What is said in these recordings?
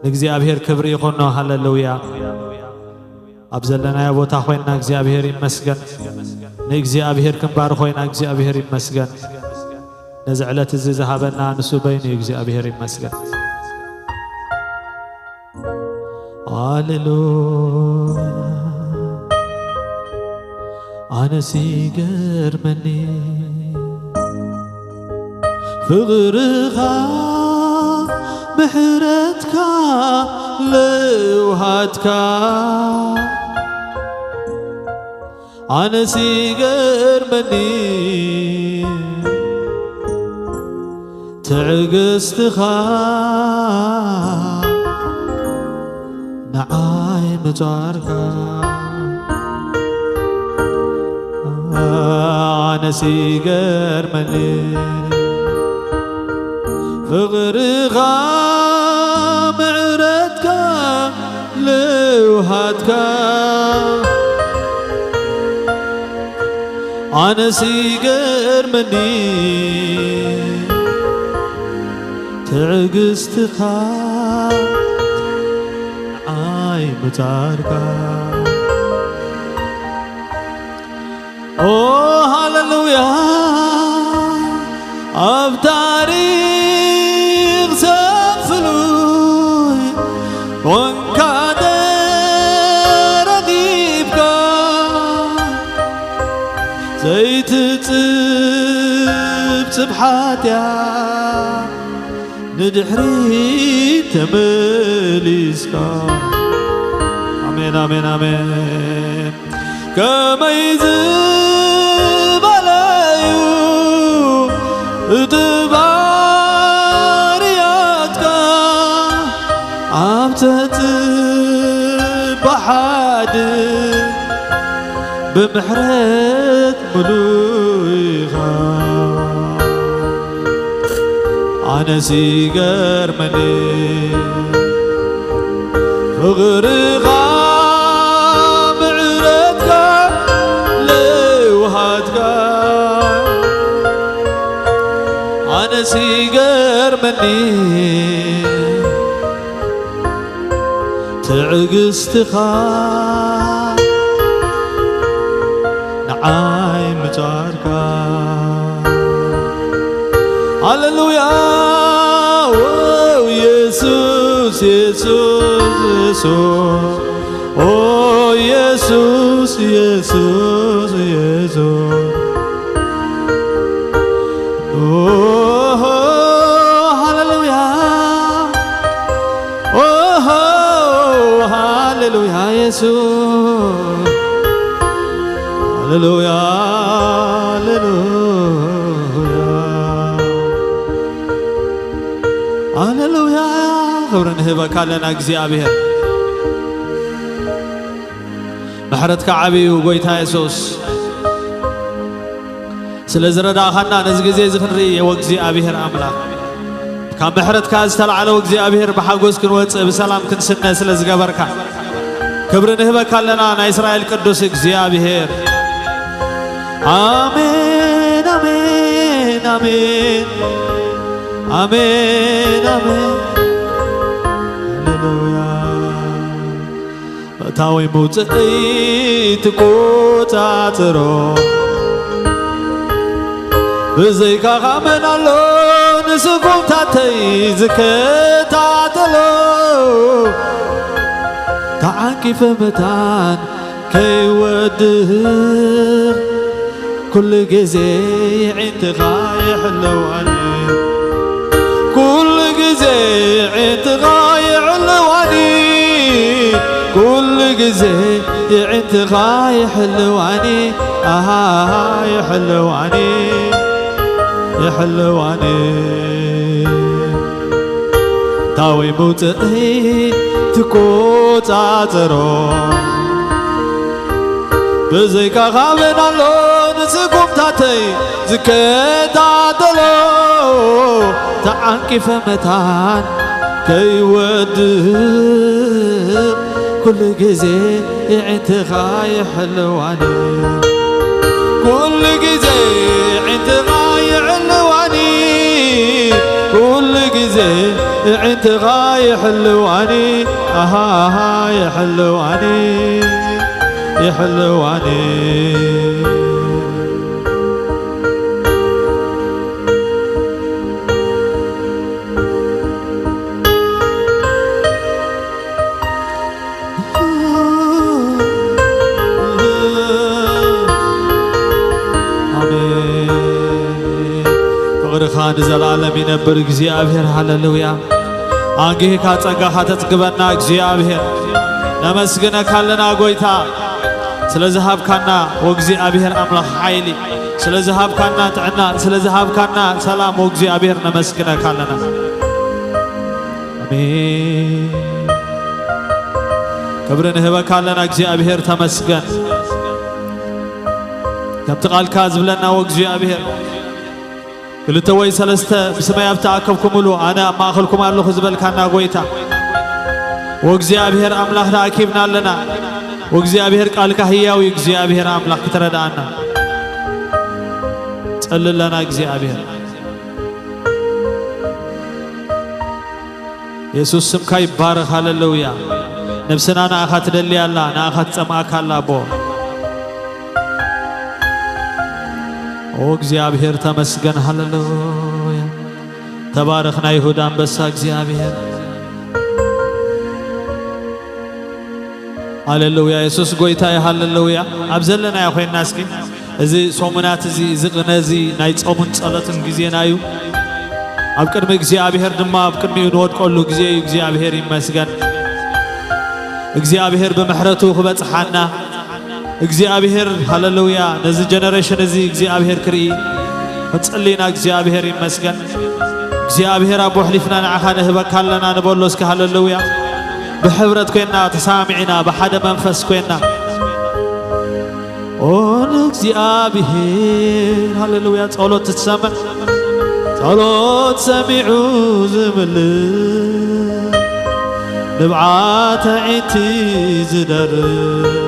ንእግዚኣብሔር ክብሪ ይኹኖ። ሃሌሉያ። ኣብ ዘለናዮ ቦታ ኮይንና እግዚኣብሔር ይመስገን። ንእግዚኣብሔር ክንባርኾ ኢና። እግዚኣብሔር ይመስገን። ነዚ ዕለት እዚ ዝሃበና ንሱ በይኑ እዩ። እግዚኣብሔር ይመስገን። ሃሌሉያ። ኣነስ ይገርመኒ ፍቕርኻ፣ ምሕረትካ፣ ለውሃትካ። ኣነስ ይገርመኒ ትዕግስትኻ፣ ንዓይ ምጻርካ። ኣነስ ይገርመኒ ፍቕርኻ፣ ምሕረትካ፣ ለውሃትካ። ኣነስ ይገርመኒ ትዕግስትኻ፣ ንዓይ ምጻርካ። ኦ ሃሌሉያ፣ ኣብ ታሪኽ ሰብ ፍሉይ ኮንካ ተረኺብካ፣ ዘይትጽብጽብ ሓጢኣት ንድሕሪት ተመሊስካ። ኣሜን፣ ኣሜን፣ ኣሜን። ከመይ ዝበለ እዩ እቲ ባህርያትካ፣ ኣብ ተጽብሓ ድል ብምሕረት ምሉእ ኢኻ። ኣነስ ይገርመኒ ፍቕርኻ፣ ምሕረትካ፣ ለውሃትካ። ኣነስ ይገርመኒ ትዕግስትኻ፣ ንዓይ ምጻርካ። ሃሌሉያ። ኦ የሱስ፣ የሱስ፣ የሱስ። ኦ የሱስ፣ የሱስ፣ የሱስ። ኦ ሃሌሉያ። ኦሆ፣ ሃሌሉያ፣ የሱስ። ሃሌሉያ፣ ሃሌሉያ፣ ሃሌሉያ። ክብሪ ንህበካ ኣለና እግዚኣብሔር። ምሕረትካ ዓብዩ ጎይታ የሱስ። ስለ ዝረዳእኻና ነዚ ግዜ እዚ ክንርኢ ወእግዚኣብሔር ኣምላኽ። ካብ ምሕረትካ ዝተላዕለ ወእግዚኣብሔር ብሓጎስ ክንወጽእ ብሰላም ክንስነ ስለ ዝገበርካ ክብሪ ንህበካ ኣለና ናይ እስራኤል ቅዱስ እግዚኣብሔር። ኣሜን፣ ኣሜን፣ ኣሜን። ኣሜን፣ ኣሜን። ሃሌሉያ። መእታወይ መውፅእይ ትቆፃፅሮ። ብዘይካኻ መን ኣሎ ንስጉምታተይ ዝከታተሎ? ተዓንቂፈ መታን ከይወድህ ኩሉ ግዜ የዒንትኻ ይሕልዋኒ። ኩሉ ግዜ የዒንትኻ ይሕልዋኒ። ኩሉ ግዜ የዒንትኻ ይሕልዋኒ። ኣሃ ይሕልዋኒ። ይሕልዋኒ። ታወይ መውፅእይ ትቆፃፀሮ። ብዘይካኻ መን ኣሎ ንስጉምታተይ ዝከታተሎ? ተዓንቂፈ መታን ከይወድእ ኩሉ ግዜ የዒንትኻ ይሕልዋኒ። ኩሉ ግዜ የዒንትኻ ይሕልዋኒ። ኩሉ ግዜ ኣዒንትኻ ይሕልዋኒ፣ ኣሃ፣ ይሕልዋኒ፣ ይሕልዋኒ። ኣሜን። ፍቕርኻ ንዘለኣለም ይነብር እግዚኣብሔር። ሃሌሉያ። ኣንጊህካ ጸጋኻ ተጽግበና እግዚኣብሔር። ነመስግነካ ኣለና ጎይታ፣ ስለ ዝሃብካና ወእግዚኣብሔር ኣምላኽ ሓይሊ፣ ስለ ዝሃብካና ጥዕና፣ ስለ ዝሃብካና ሰላም ወእግዚኣብሔር ነመስግነካ ኣለና። ኣሜን። ክብሪ ንህበካ ኣለና እግዚኣብሔር ተመስገን። ከምቲ ቃልካ ዝብለና ወእግዚኣብሔር ክልተ ወይ ሰለስተ ብስመይ ኣብ ተኣከብኩምሉ ኣነ ኣብ ማእኸልኩም ኣለኹ ዝበልካና ጎይታ ወእግዚኣብሔር ኣምላኽ ተኣኪብና ኣለና። ወእግዚኣብሔር ቃልካ ህያው እዩ። እግዚኣብሔር ኣምላኽ ክትረድኣና ጸልለና እግዚኣብሔር። የሱስ ስምካ ይባረኽ። ሃሌሉያ። ነብስና ንኣኻ ትደሊ ኣላ፣ ንኣኻ ትጸምኣካ ኣላ ኣቦ። ኦ እግዚኣብሔር ተመስገን። ሃሌሉያ። ተባረኽ ናይ ይሁዳ ኣንበሳ እግዚኣብሔር። ሃሌሉያ። የሱስ ጎይታ እዩ። ሃሌሉያ። ኣብ ዘለናዮ ኮይንና እስኪ እዚ ሰሙናት እዚ፣ እዚ ቅነ እዚ ናይ ጾምን ጸሎትን ግዜና እዩ። ኣብ ቅድሚ እግዚኣብሔር ድማ ኣብ ቅድሚኡ ንወድቀሉ ግዜ እዩ። እግዚኣብሔር ይመስገን። እግዚኣብሔር ብምሕረቱ ክበጽሓና፣ እግዚኣብሔር ሃሌሉያ ነዚ ጀነሬሽን እዚ እግዚኣብሔር ክርኢ ክንጽሊ ኢና። እግዚኣብሔር ይመስገን። እግዚኣብሔር ኣቦ ኣሕሊፍና ንዓኻ ንህበካ ኣለና ንበሎ እስኪ ሃሌሉያ። ብሕብረት ኮይንና ተሳሚዕና ብሓደ መንፈስ ኮይንና ኦ ንእግዚኣብሔር፣ ሃሌሉያ። ጸሎት ትሰምዕ፣ ጸሎት ሰሚዑ ዝምልስ፣ ንብዓት ኣዒንቲ ዝደርስ፣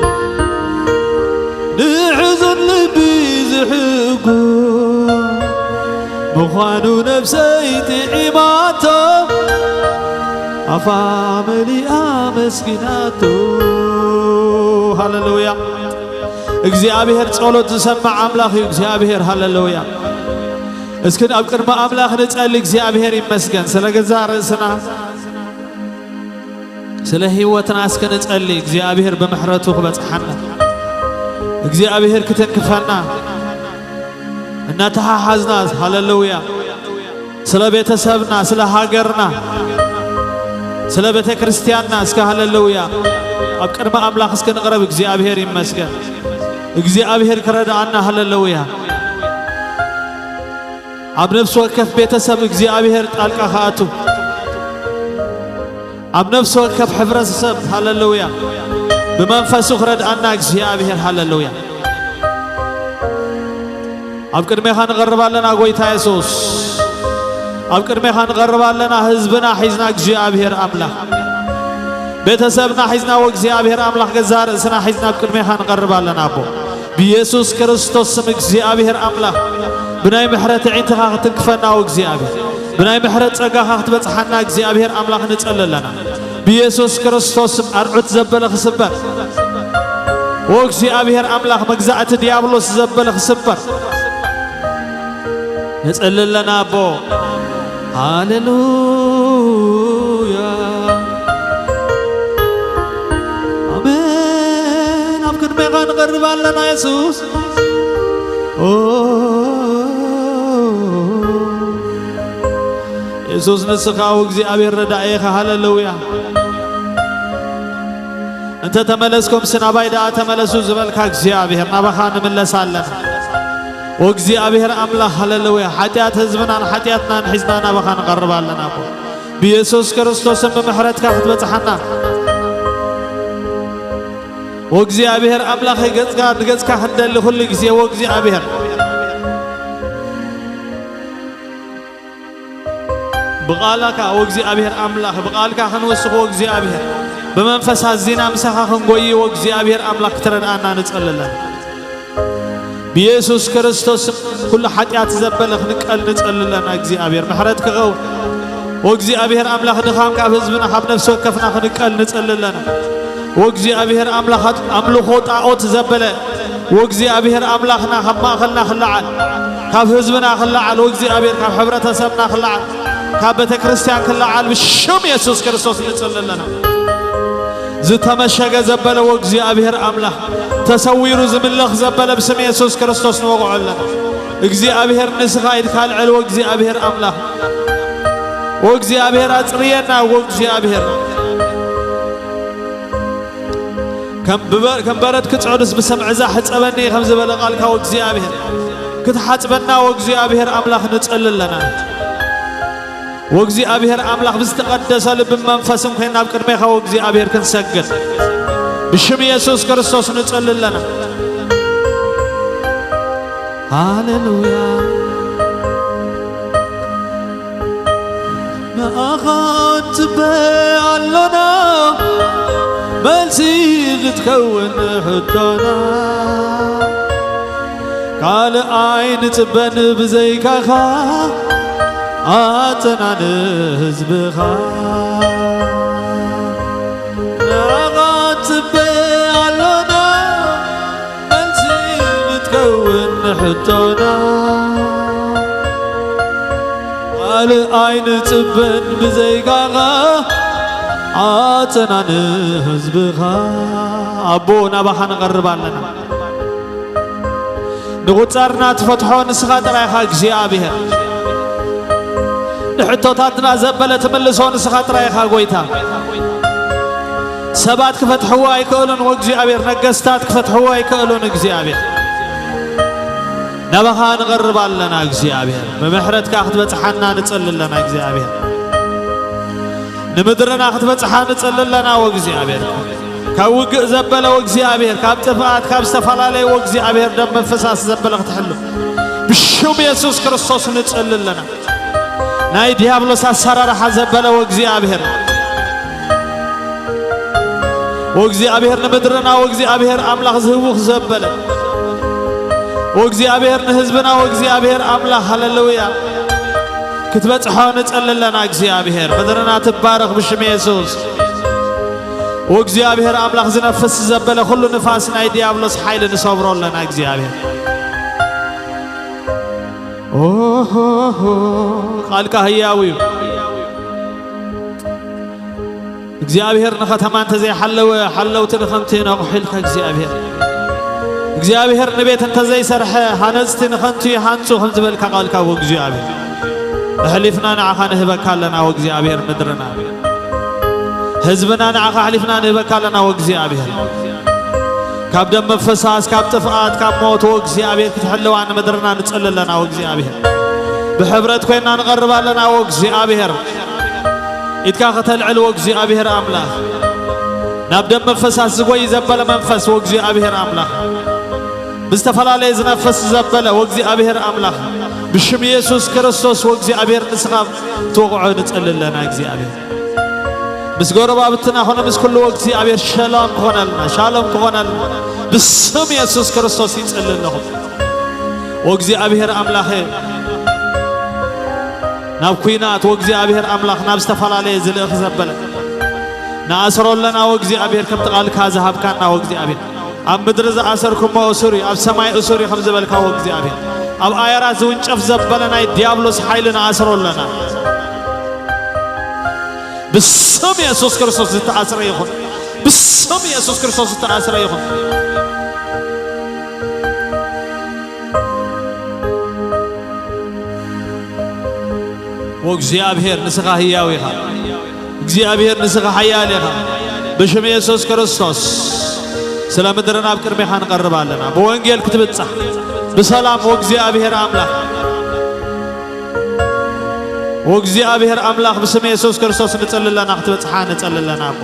ንሕዙን ልቢ ዝሕጉስ ምዃኑ ነፍሰይ ጥዒማቶ፣ ኣፋ መሊኣ መስጊናቶ። ሃሌሉያ። እግዚኣብሔር ጸሎት ዝሰምዕ ኣምላኽ እዩ እግዚኣብሔር። ሃሌሉያ። እስኪ ኣብ ቅድሚ ኣምላኽ ንጸሊ። እግዚኣብሔር ይመስገን። ስለ ገዛእ ርእስና፣ ስለ ህይወትና እስኪ ንጸሊ። እግዚኣብሔር ብምሕረቱ ክበጽሓና፣ እግዚኣብሔር ክትንክፈና፣ እናተሓሓዝና። ሃሌሉያ። ስለ ቤተሰብና፣ ስለ ሃገርና፣ ስለ ቤተ ክርስቲያንና እስከ ሃሌሉያ ኣብ ቅድሚ ኣምላኽ እስከ ንቕረብ። እግዚኣብሔር ይመስገን። እግዚኣብሔር ክረድኣና። ሃሌሉያ። ኣብ ነፍሲ ወከፍ ቤተሰብ እግዚኣብሔር ጣልቃ ክኣቱ፣ ኣብ ነፍሲ ወከፍ ሕብረተሰብ ሃሌሉያ ብመንፈሱ ክረድኣና እግዚኣብሔር። ሃሌሉያ። ኣብ ቅድሜኻ ንቐርብ ኣለና ጎይታ የሱስ። ኣብ ቅድሜኻ ንቐርብ ኣለና፣ ህዝብና ሒዝና እግዚኣብሔር ኣምላኽ፣ ቤተሰብና ሒዝና ወእግዚኣብሔር ኣምላኽ፣ ገዛእ ርእስና ሒዝና ኣብ ቅድሜኻ ንቐርብ ኣለና ኣቦ። ብየሱስ ክርስቶስ ስም እግዚኣብሔር ኣምላኽ ብናይ ምሕረት ኣዒንትኻ ክትንክፈና ወእግዚኣብሔር፣ ብናይ ምሕረት ጸጋኻ ክትበጽሓና እግዚኣብሔር ኣምላኽ ንጸሊ ኣለና። ብየሱስ ክርስቶስ ስም ኣርዑት ዘበለ ክስበር፣ ወእግዚኣብሔር ኣምላኽ መግዛእቲ ዲያብሎስ ዘበለ ክስበር ንጸሊ ኣለና ኣቦ። ሃሌሉያ ኣሜን። ኣብ ቅድሜኻ ንቐርብ ኣለና የሱስ። ኦ የሱስ ንስኻ እግዚኣብሔር ረዳኢ ኢኻ። ሃሌሉያ። እንተ ተመለስኩምሲ ናባይ ደኣ ተመለሱ ዝበልካ እግዚኣብሔር ናባኻ ንምለስ ኣለና። ወእግዚኣብሔር ኣምላኽ ሃሌሉያ፣ ሓጢኣት ህዝብናን ሓጢኣትናን ሒዝና ናባኻ ንቐርብ ኣለና ኣቦ። ብየሱስ ክርስቶስን ብምሕረትካ ክትበጽሓና ወእግዚኣብሔር ኣምላኸይ ገጽካ ንገጽካ ክንደሊ ኩሉ ግዜ ወእግዚኣብሔር ብቓልካ ወእግዚኣብሔር ኣምላኽ ብቓልካ ክንውስኽ ወእግዚኣብሔር ብመንፈስ ኣዚና ምሳኻ ክንጎይ ወእግዚኣብሔር ኣምላኽ ክትረድኣና ንጸልለን። ብየሱስ ክርስቶስ ኩሉ ሓጢኣት ዘበለ ክንቀል ንጸልለና እግዚኣብሔር ምሕረት ክኸውን ወእግዚኣብሔር ኣምላኽ ድኻም ካብ ህዝብና ካብ ነፍሲ ወከፍና ክንቀል ንጸሊ ኣለና። ወእግዚኣብሔር ኣምላኽ ኣምልኾ ጣዖት ዘበለ ወእግዚኣብሔር ኣምላኽና ካብ ማእኸልና ክለዓል፣ ካብ ህዝብና ክለዓል፣ ወእግዚኣብሔር ካብ ሕብረተሰብና ክለዓል፣ ካብ ቤተ ክርስቲያን ክለዓል ብሽም የሱስ ክርስቶስ ንጸሊ ኣለና። ዝተመሸገ ዘበለ ወእግዚኣብሔር ኣምላኽ፣ ተሰዊሩ ዝምለኽ ዘበለ ብስም የሱስ ክርስቶስ ንወቕዖ ኣለና። እግዚኣብሔር ንስኻ ኢድካ ልዕል ወእግዚኣብሔር ኣምላኽ፣ ወእግዚኣብሔር ኣጽርየና ወእግዚኣብሔር ከም ብበ-፣ ከም በረድ ክጽዕዱስ ብሰም ዕዛ ሕጸበኒ ከም ዝበለ ቃልካ ወእግዚኣብሔር ክትሓጽበና ወእግዚኣብሔር ኣምላኽ ንጸሊ ኣለና። ወእግዚኣብሔር ኣምላኽ ብዝተቐደሰ ልብን መንፈስን ኮይና ኣብ ቅድሜኻ ወእግዚኣብሔር ክንሰግድ ብሽም የሱስ ክርስቶስ ንጸሊ ኣለና። ሃሌሉያ። ንኣኻ ንጽበ ኣሎና፣ መልሲ ክትከውን ሕቶና። ካልእ ኣይንጽበን ብዘይካኻ፣ ኣጸናኒ ህዝብኻ። ንኣኻ ንጽበ ኣሎና፣ መልሲ ንትከውን ንሕቶና። ካልእ ኣይንጽበን ብዘይካኻ፣ ኣጸናኒ ህዝብኻ። ኣቦ ናባኻ ንቐርብ ኣለና። ንቑጻርና ትፈትሖ ንስኻ ጥራይ ኢኻ እግዚኣብሔር። ንሕቶታትና ዘበለ ትምልሶ ንስኻ ጥራይ ኢኻ ጎይታ። ሰባት ክፈትሕዎ ኣይክእሉን ወእግዚኣብሔር፣ ነገስታት ክፈትሕዎ ኣይክእሉን እግዚኣብሔር። ናባኻ ንቐርብ ኣለና እግዚኣብሔር። ብምሕረትካ ክትበጽሓና ንጸሊ ኣለና እግዚኣብሔር። ንምድርና ክትበጽሓ ንጸሊ ኣለና ወእግዚኣብሔር። ካብ ውግእ ዘበለ ወእግዚኣብሔር፣ ካብ ጥፍኣት፣ ካብ ዝተፈላለየ ወእግዚኣብሔር ደም ምፍሳስ ዘበለ ክትሕሉ ብሽም የሱስ ክርስቶስ ንጸሊ ኣለና። ናይ ዲያብሎስ ኣሰራርሓ ዘበለ ወእግዚኣብሔር፣ ወእግዚኣብሔር ንምድርና ወእግዚኣብሔር ኣምላኽ ዝህውኽ ዘበለ ወእግዚኣብሔር ንህዝብና ወእግዚኣብሔር ኣምላኽ፣ ሃሌሉያ፣ ክትበጽሖ ንጸሊ ኣለና እግዚኣብሔር። ምድርና ትባረኽ ብሽም የሱስ። ወእግዚኣብሔር ኣምላኽ ዝነፍስ ዘበለ ኩሉ ንፋስ ናይ ዲያብሎስ ሓይሊ ንሰብሮ ኣለና እግዚኣብሔር። ኦሆሆ፣ ቃልካ ህያው እዩ። እግዚኣብሔር ንኸተማ እንተዘይሓለወ፣ ሓለውቲ ንኸንቱ የነቕሑ ኢልካ እግዚኣብሔር። እግዚኣብሔር ንቤት እንተዘይሰርሐ፣ ሃነጽቲ ንኸንቱ ይሃንጹ ከም ዝበልካ ቃልካ ወእግዚኣብሔር። ኣሕሊፍና ንዓኻ ንህበካ ኣለና ወእግዚኣብሔር፣ ምድርና ህዝብና ንዓኻ ኣሕሊፍና ንህበካ ኣለና ወእግዚኣብሔር። ካብ ደም ምፍሳስ፣ ካብ ጥፍኣት፣ ካብ ሞት ወእግዚኣብሔር ክትሕልዋ ንምድርና ንጸሊ ኣለና ወእግዚኣብሔር። ብሕብረት ኮይና ንቐርብ ኣለና ወእግዚኣብሔር። ኢድካ ከተልዕል ወእግዚኣብሔር ኣምላኽ። ናብ ደም ምፍሳስ ዝጎይ ዘበለ መንፈስ ወእግዚኣብሔር ኣምላኽ። ብዝተፈላለየ ዝነፍስ ዘበለ ወእግዚኣብሔር ኣምላኽ። ብሽም የሱስ ክርስቶስ ወእግዚኣብሔር ንስኻ ትወቕዖ ንጸሊ ኣለና እግዚኣብሔር። ምስ ጎረባብትና ኾነ ምስ ኩሉ እግዚኣብሔር ሸሎም ክኾነልና፣ ሻሎም ክኾነልና ብስም የሱስ ክርስቶስ ይጸሊ ኣለኹ። ወእግዚኣብሔር ኣምላኸ ናብ ኲናት ወእግዚኣብሔር ኣምላኽ ናብ ዝተፈላለየ ዝልእኽ ዘበለ ንኣስሮ ኣለና። ወእግዚኣብሔር ከምቲ ቃልካ ዝሃብካና ወእግዚኣብሔር ኣብ ምድሪ ዝኣሰርኩሞ እሱር እዩ፣ ኣብ ሰማይ እሱር እዩ ከም ዝበልካ ወእግዚኣብሔር ኣብ ኣየራት ዝውንጨፍ ዘበለ ናይ ዲያብሎስ ሓይሊ ንኣስሮ ኣለና። ብስም የሱስ ክርስቶስ ዝተኣስረ ይኹን። ብስም የሱስ ክርስቶስ ዝተኣስረ ይኹን። ወእግዚኣብሔር ንስኻ ህያው ኢኻ። እግዚኣብሔር ንስኻ ሓያል ኢኻ። ብሽም የሱስ ክርስቶስ ስለ ምድርና ኣብ ቅድሜኻ ንቐርብ ኣለና። ብወንጌል ክትብጻሕ ብሰላም ወእግዚኣብሔር ኣምላኽ ወእግዚኣብሔር ኣምላኽ ብስም የሱስ ክርስቶስ ንጸሊ ኣለና፣ ክትበጽሓ ንጸሊ ኣለና ኣቦ።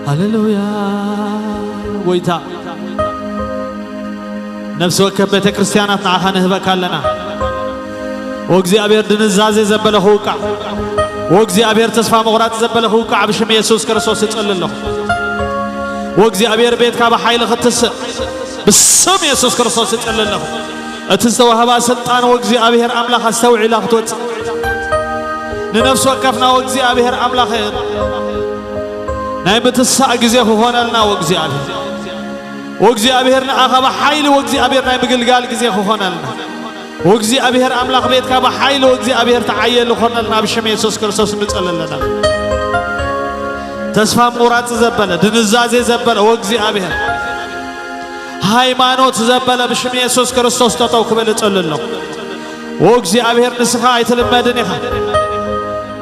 ሃሌሉያ። ጎይታ ነፍሲ ወከፍ ቤተ ክርስቲያናት ንዓኻ ንህበካ ኣለና። ወእግዚኣብሔር ድንዛዜ ዘበለ ክውቃዕ፣ ወእግዚኣብሔር ተስፋ ምቑራጽ ዘበለ ክውቃዕ ብሽም የሱስ ክርስቶስ እጽሊ ኣለኹ። ወእግዚኣብሔር ቤትካ ብሓይሊ ክትስእ ብስም የሱስ ክርስቶስ እጽሊ ኣለኹ። እቲ ዝተዋህባ ስልጣን ወእግዚኣብሔር ኣምላኽ ኣስተውዒላ ክትወጽእ ንነፍሲ ወከፍና ወእግዚኣብሔር ኣምላኽ ናይ ምትሳእ ግዜ ክኾነልና ወእግዚኣብሔር ወእግዚኣብሔር ንኣኻ ብሓይሊ ወእግዚኣብሔር ናይ ምግልጋል ግዜ ክኾነልና ወእግዚኣብሔር ኣምላኽ ቤትካ ብሓይሊ ወእግዚኣብሔር ተዓየሉ ክኾነልና ብሽም የሱስ ክርስቶስ ንጸሊ ኣለና። ተስፋ ምቑራጽ ዘበለ ድንዛዜ ዘበለ ወእግዚኣብሔር ሃይማኖት ዘበለ ብሽም የሱስ ክርስቶስ ጠጠው ክብል እጸሊ ኣለኹ። ወእግዚኣብሔር ንስኻ ኣይትልመድን ኢኻ።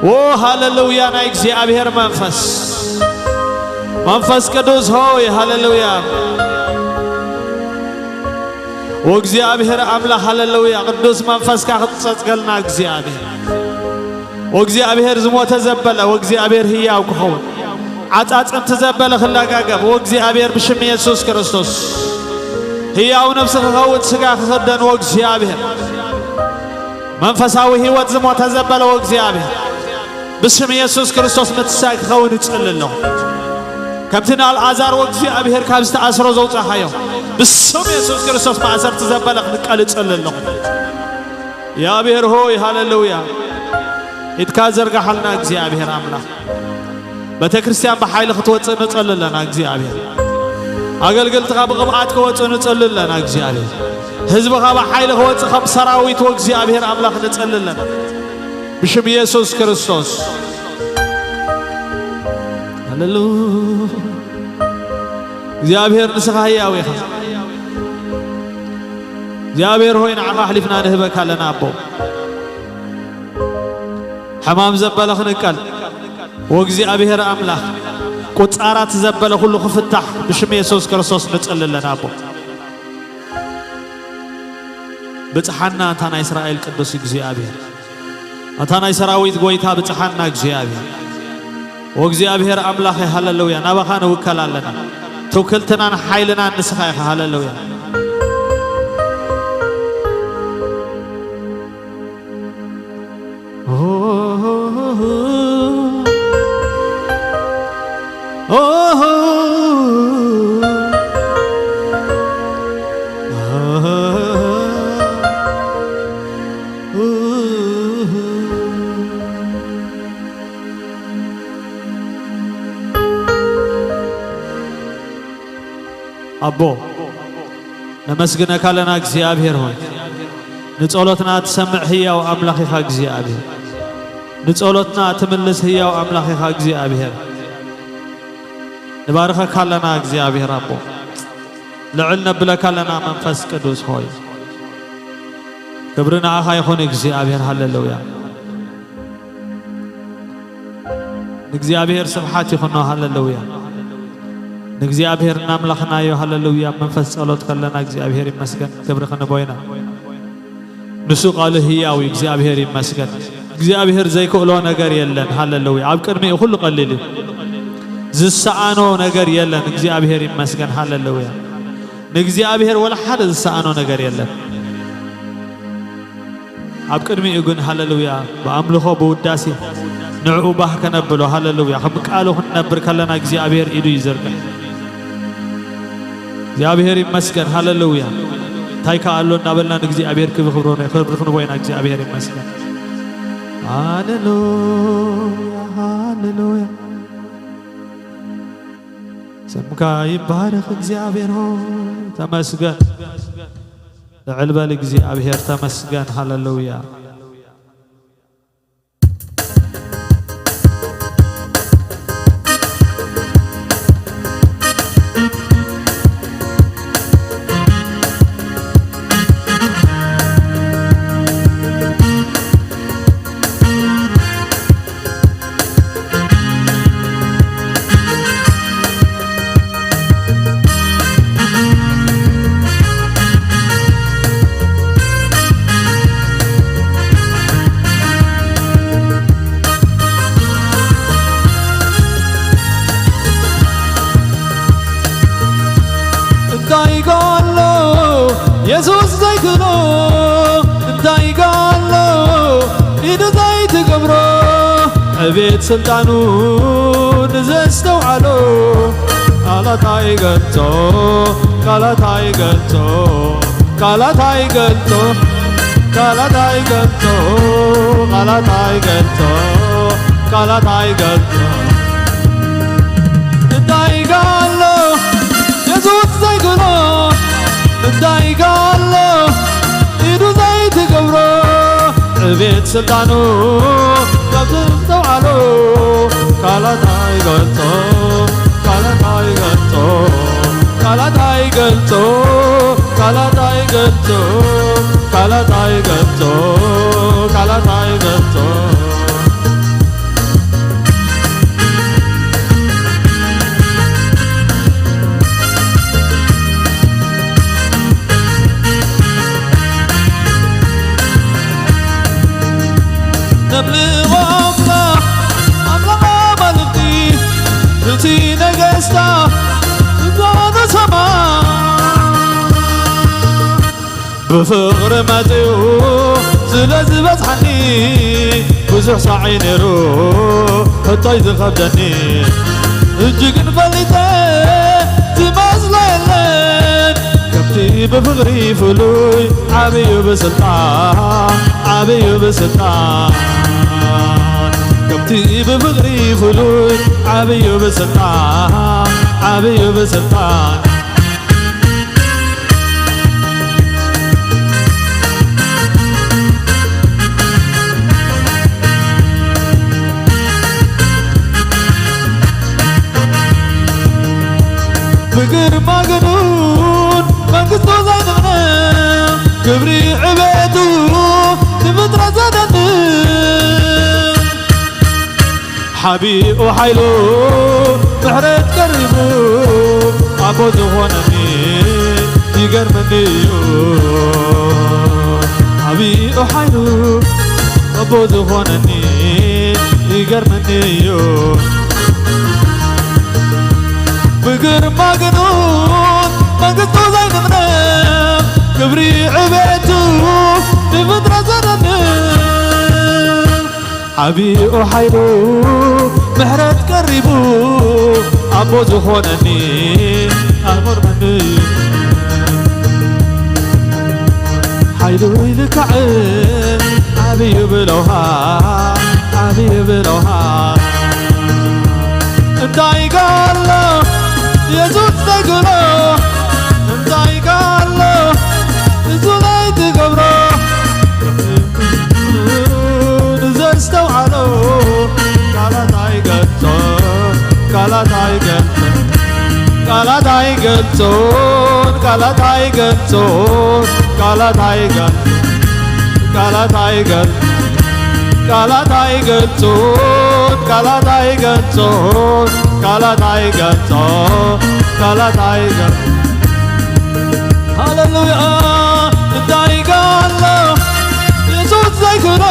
ዎ ሃለሉያ ናይ እግዚኣብሔር መንፈስ መንፈስ ቅዱስ ሆይ ሃለሉያ። ወእግዚኣብሔር ኣምላኽ ሃለሉያ ቅዱስ መንፈስካ ክትጸጽገልና እግዚኣብሔር ወእግዚኣብሔር ዝሞተ ዘበለ ወእግዚኣብሔር ህያው ክኸውን ዓጻጽምቲ ዘበለ ክለጋገብ ወእግዚኣብሔር ብሽም የሱስ ክርስቶስ ህያው ነፍሲ ክኸውን ስጋ ክኽደን ወእግዚኣብሔር መንፈሳዊ ህይወት ዝሞተ ዘበለ ወእግዚኣብሔር ብስም የሱስ ክርስቶስ ምትሳእ ክኸውን ይጽሊ ኣለኹ። ከምቲ ንኣልዓዛር ወእግዚኣብሔር ካብ ዝተኣስሮ ዘውጻኻዮ ብስም የሱስ ክርስቶስ ማእሰርቲ ዘበለ ክንቀል ይጽሊ ኣለኹ። እግዚኣብሔር ሆይ ሃሌሉያ። ኢድካ ዘርጋሓልና እግዚኣብሔር ኣምላኽ። ቤተ ክርስቲያን ብሓይሊ ክትወጽእ ንጸሊ ኣለና እግዚኣብሔር። ኣገልገልትኻ ብቕብኣት ክወጽእ ንጸሊ ኣለና እግዚኣብሔር። ህዝብኻ ብሓይሊ ክወጽእ ከም ሰራዊት ወእግዚኣብሔር ኣምላኽ ንጸሊ ኣለና። ብሽም ኢየሱስ ክርስቶስ። ሃሌሉያ። እግዚኣብሔር ንስኻ ህያው ኢኻ። እግዚኣብሔር ሆይ ንዓኻ ኣሕሊፍና ንህበካ ኣለና ኣቦ። ሕማም ዘበለ ክንቀል ወእግዚኣብሔር ኣምላኽ ቁጻራት ዘበለ ኩሉ ክፍታሕ ብሽም የሱስ ክርስቶስ ንጸሊ ኣለና ኣቦ። ብጽሓና ኣንታ ናይ እስራኤል ቅዱስ እግዚኣብሔር ኣንታ ናይ ሰራዊት ጎይታ ብጽሓና እግዚኣብሔር። ወእግዚኣብሔር ኣምላኸ ሃሌሉያ ናባኻ ንውከል ኣለና። ትውክልትናን ሓይልናን ንስኻ ኢኻ ሃሌሉያ። ኣቦ ነመስግነካ ኣለና እግዚኣብሔር ሆይ። ንጸሎትና ትሰምዕ ህያው ኣምላኽ ኢኻ እግዚኣብሔር። ንጸሎትና ትምልስ ህያው ኣምላኽ ኢኻ እግዚኣብሔር። ንባርኸካ ኣለና እግዚኣብሔር ኣቦ። ልዕል ነብለካ ኣለና መንፈስ ቅዱስ ሆይ። ክብሪ ንዓኻ ይኹን እግዚኣብሔር ሃሌሉያ። ንእግዚኣብሔር ስብሓት ይኹኖ ሃሌሉያ። ንእግዚኣብሔር እናምላኽናዮ ሃሌሉያ። መንፈስ ጸሎት ከለና እግዚኣብሔር ይመስገን ክብሪ ክንቦ ኢና። ንሱ ቃሉ ህያው እዩ እግዚኣብሔር ይመስገን። እግዚኣብሔር ዘይክእሎ ነገር የለን ሃሌሉያ። ኣብ ቅድሚኡ ኩሉ ቀሊል እዩ። ዝሰኣኖ ነገር የለን እግዚኣብሔር ይመስገን ሃሌሉያ። ንእግዚኣብሔር ወላ ሓደ ዝሰኣኖ ነገር የለን። ኣብ ቅድሚኡ ግን ሃሌሉያ ብኣምልኾ ብውዳሴ ንዕኡ ባህ ከነብሎ ሃሌሉያ ከም ቃሉ ክንነብር ከለና እግዚኣብሔር ኢዱ ይዘርግሕ። እግዚኣብሔር ይመስገን ሃሌሉያ። እንታይ ከ ኣሎ እናበልና ንእግዚኣብሔር ክብሪ ክብሮ ክብሪ ክንቦ ኢና እግዚኣብሔር ይመስገን። ሃሌሉያ ሃሌሉያ። ስምካ ይባረኽ እግዚኣብሔር ሆይ ተመስገን። ልዕል በል እግዚኣብሔር ተመስገን ሃሌሉያ። እንታይ ጋሎ የሱስ ዘይክእሎ እንታይ ጋሎ ኢዱ ዘይትገብሮ ቤት ስልጣኑ ንዘስተውዓሎ ቃላት ኣይገልጾ፣ ቃላት ኣይገልጾ፣ ቃላት ኣይገልጾ፣ ቃላት ኣይገልጾ፣ ቃላት ኣይገልጾ፣ ቃላት ኣይገልጾ። እንታይ ጋሎ የሱስ ዘይግኖ፣ እንታይ ጋሎ ኢዱ ዘይትገብሮ፣ ዕቤት ስልጣኑ ካብ ዘስተውዓሎ ቃላት ኣይገልጾ፣ ቃላት ኣይገልጾ፣ ቃላት ኣይገልጾ፣ ቃላት ኣይገልጾ፣ ቃላት ኣይገልጾ፣ ቃላት ኣይገልጾ። ነምልኾ ኣምላኽ፣ ኣምላኽ ኣማልኽቲ፣ እቲ ነገስታ ዝኾነ ሰማይ። ብፍቕሪ መጺኡ ስለ ዝበጽሓኒ፣ ብዙሕ ሳዕይ ነይሩ ሕቶይ ዝኸብደኒ። ሕጂ ግን ፈሊጠ ዝመስሎ የለን፣ ከምቲ ብፍቕሪ ፍሉይ ዓብዩ ብስልጣን፣ ዓብዩ ብስልጣን። ከምቲ ብፍቕሪ ፍሉይ ዓብዩ ብስልጣን፣ ዓብዩ ብስልጣን። ብግርማ ግኑን መንግስቱ ዘይንቕነቕ፣ ክብሪ ዕቤቱ ንፍጥረት ዘደንቕ። ሓቢኡ ሓይሉ ምሕረት ቀሪቡ፣ ኣቦ ዝኾነኒ ይገርመኒ እዩ። ሓቢኡ ሓይሉ ኣቦ ዝኾነኒ ይገርመኒ እዩ። ብግርማ ግኑን መንግስቱ ዘይንቕነቕ፣ ክብሪ ዕቤቱ ንፍጥረት ዘደንቕ። ዓቢኡ ሓይሉ ምሕረት ቀሪቡ፣ ኣቦ ዝኾነኒ ኣኽብር መን እዩ? ሓይሉ ይልካዕ ዓብዩ ብለውሃ፣ ዓብዩ ብለውሃ። እንታይ ጋሎ የሱስ ዘይግሎ፣ እንታይ ጋሎ ንሱ ዘይትገብሮ። ንዘስተውዓሎ ቃላት ኣይገልጾን፣ ቃላት ኣይገልጾን፣ ቃላት ኣይገልጾን፣ ቃላት ኣይገልጾን፣ ቃላት ኣይገልጾን፣ ቃላት ኣይገልጾን፣ ቃላት ኣይገልጾን፣ ቃላት ኣይገልጾን፣ ቃላት ኣይገልጾን፣ ቃላት ኣይገልጾን። ሃሌሉያ። እንታይ ጋሎ የሱስ ዘይክእሎ፣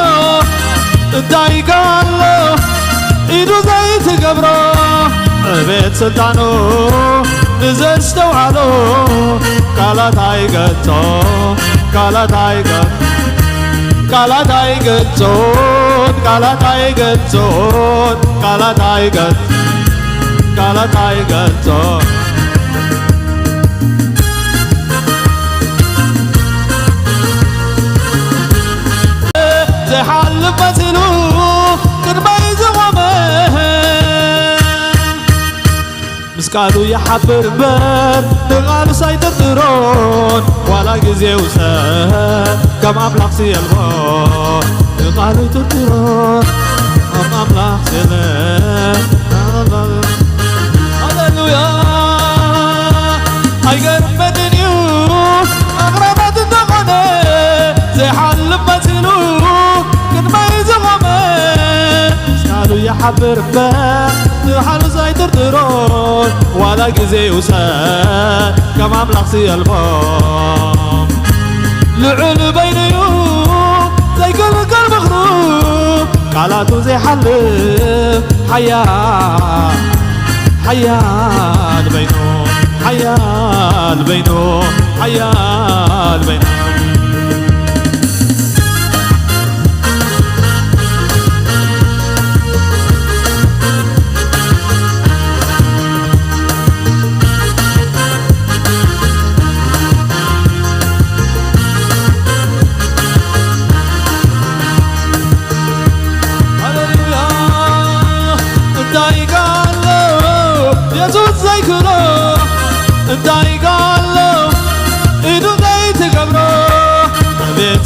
እንታይ ጋሎ ኢዱ ዘይትገብሮ። ዕቤት ስልጣኑ ንዘስተውዓሎ ቃላት ኣይገልጾ፣ ቃላት ኣይገልጾ፣ ቃላት ኣይገልጾን፣ ቃላት ኣይገልጾን፣ ቃላት ኣይገልጾን፣ ቃላት ኣይገልጾን። ዘይሓልፍ መሲሉ ቅድመይ ዝቖመ፣ ምስ ቃሉ ይሓብር እምበር ንቓሉስ ኣይጥርጥሮን። ዋላ ግዜ ውሰ ከም ኣምላኽ ስየልቦ፣ ንቓሉ ኣይጥርጥሮን። ከም ኣምላኽ ስየለ። ሃሌሉያ። ኣይገርመንን እዩ ኣቕራባት እንተኾነ፣ ዘይሓልፍ መሲሉ ቅድመይ ዝቖመ፣ ምስ ቃሉ ይሓብር እምበር ንቓሉስ ኣይጥርጥሮን። ዋላ ግዜ ይውሰድ ከም ኣምላኽ ስየልቦ፣ ልዑል በይኑ እዩ ዘይክልከል ምኽሩ፣ ቃላቱ ዘይሓልፍ ሓያል፣ ሓያል በይኑ፣ ሓያል በይኑ፣ ሓያል በይኑ።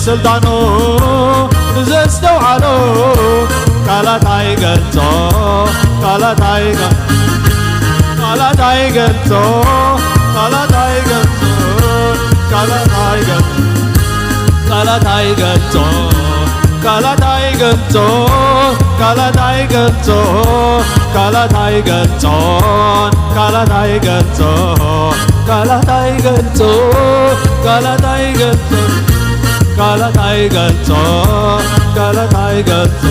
ስልጣኑ ንዘስተውዓሎ ቃላት ኣይገልጾ፣ ቃላት ኣይገ-፣ ቃላት ኣይገልጾ፣ ቃላት ኣይገልጾ፣ ቃላት ኣይገ-፣ ቃላት ኣይገልጾ፣ ቃላት ኣይገልጾ፣ ቃላት ኣይገልጾ፣ ቃላት ኣይገልጾን፣ ቃላት ኣይገልጾ፣ ቃላት ኣይገልጾ፣ ቃላት ኣይገልጾ፣ ቃላት ኣይገልጾ፣ ቃላት ኣይገልጾ።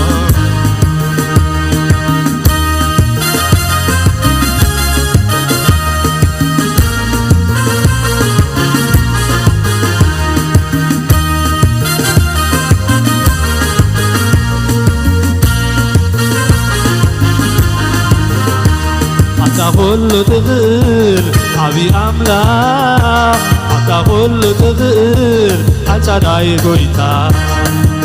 ኣታ ኩሉ ትኽእል ዓቢ ኣምላኽ፣ ኣታ ኩሉ ትኽእል ኣልሻዳይ ጎይታ፣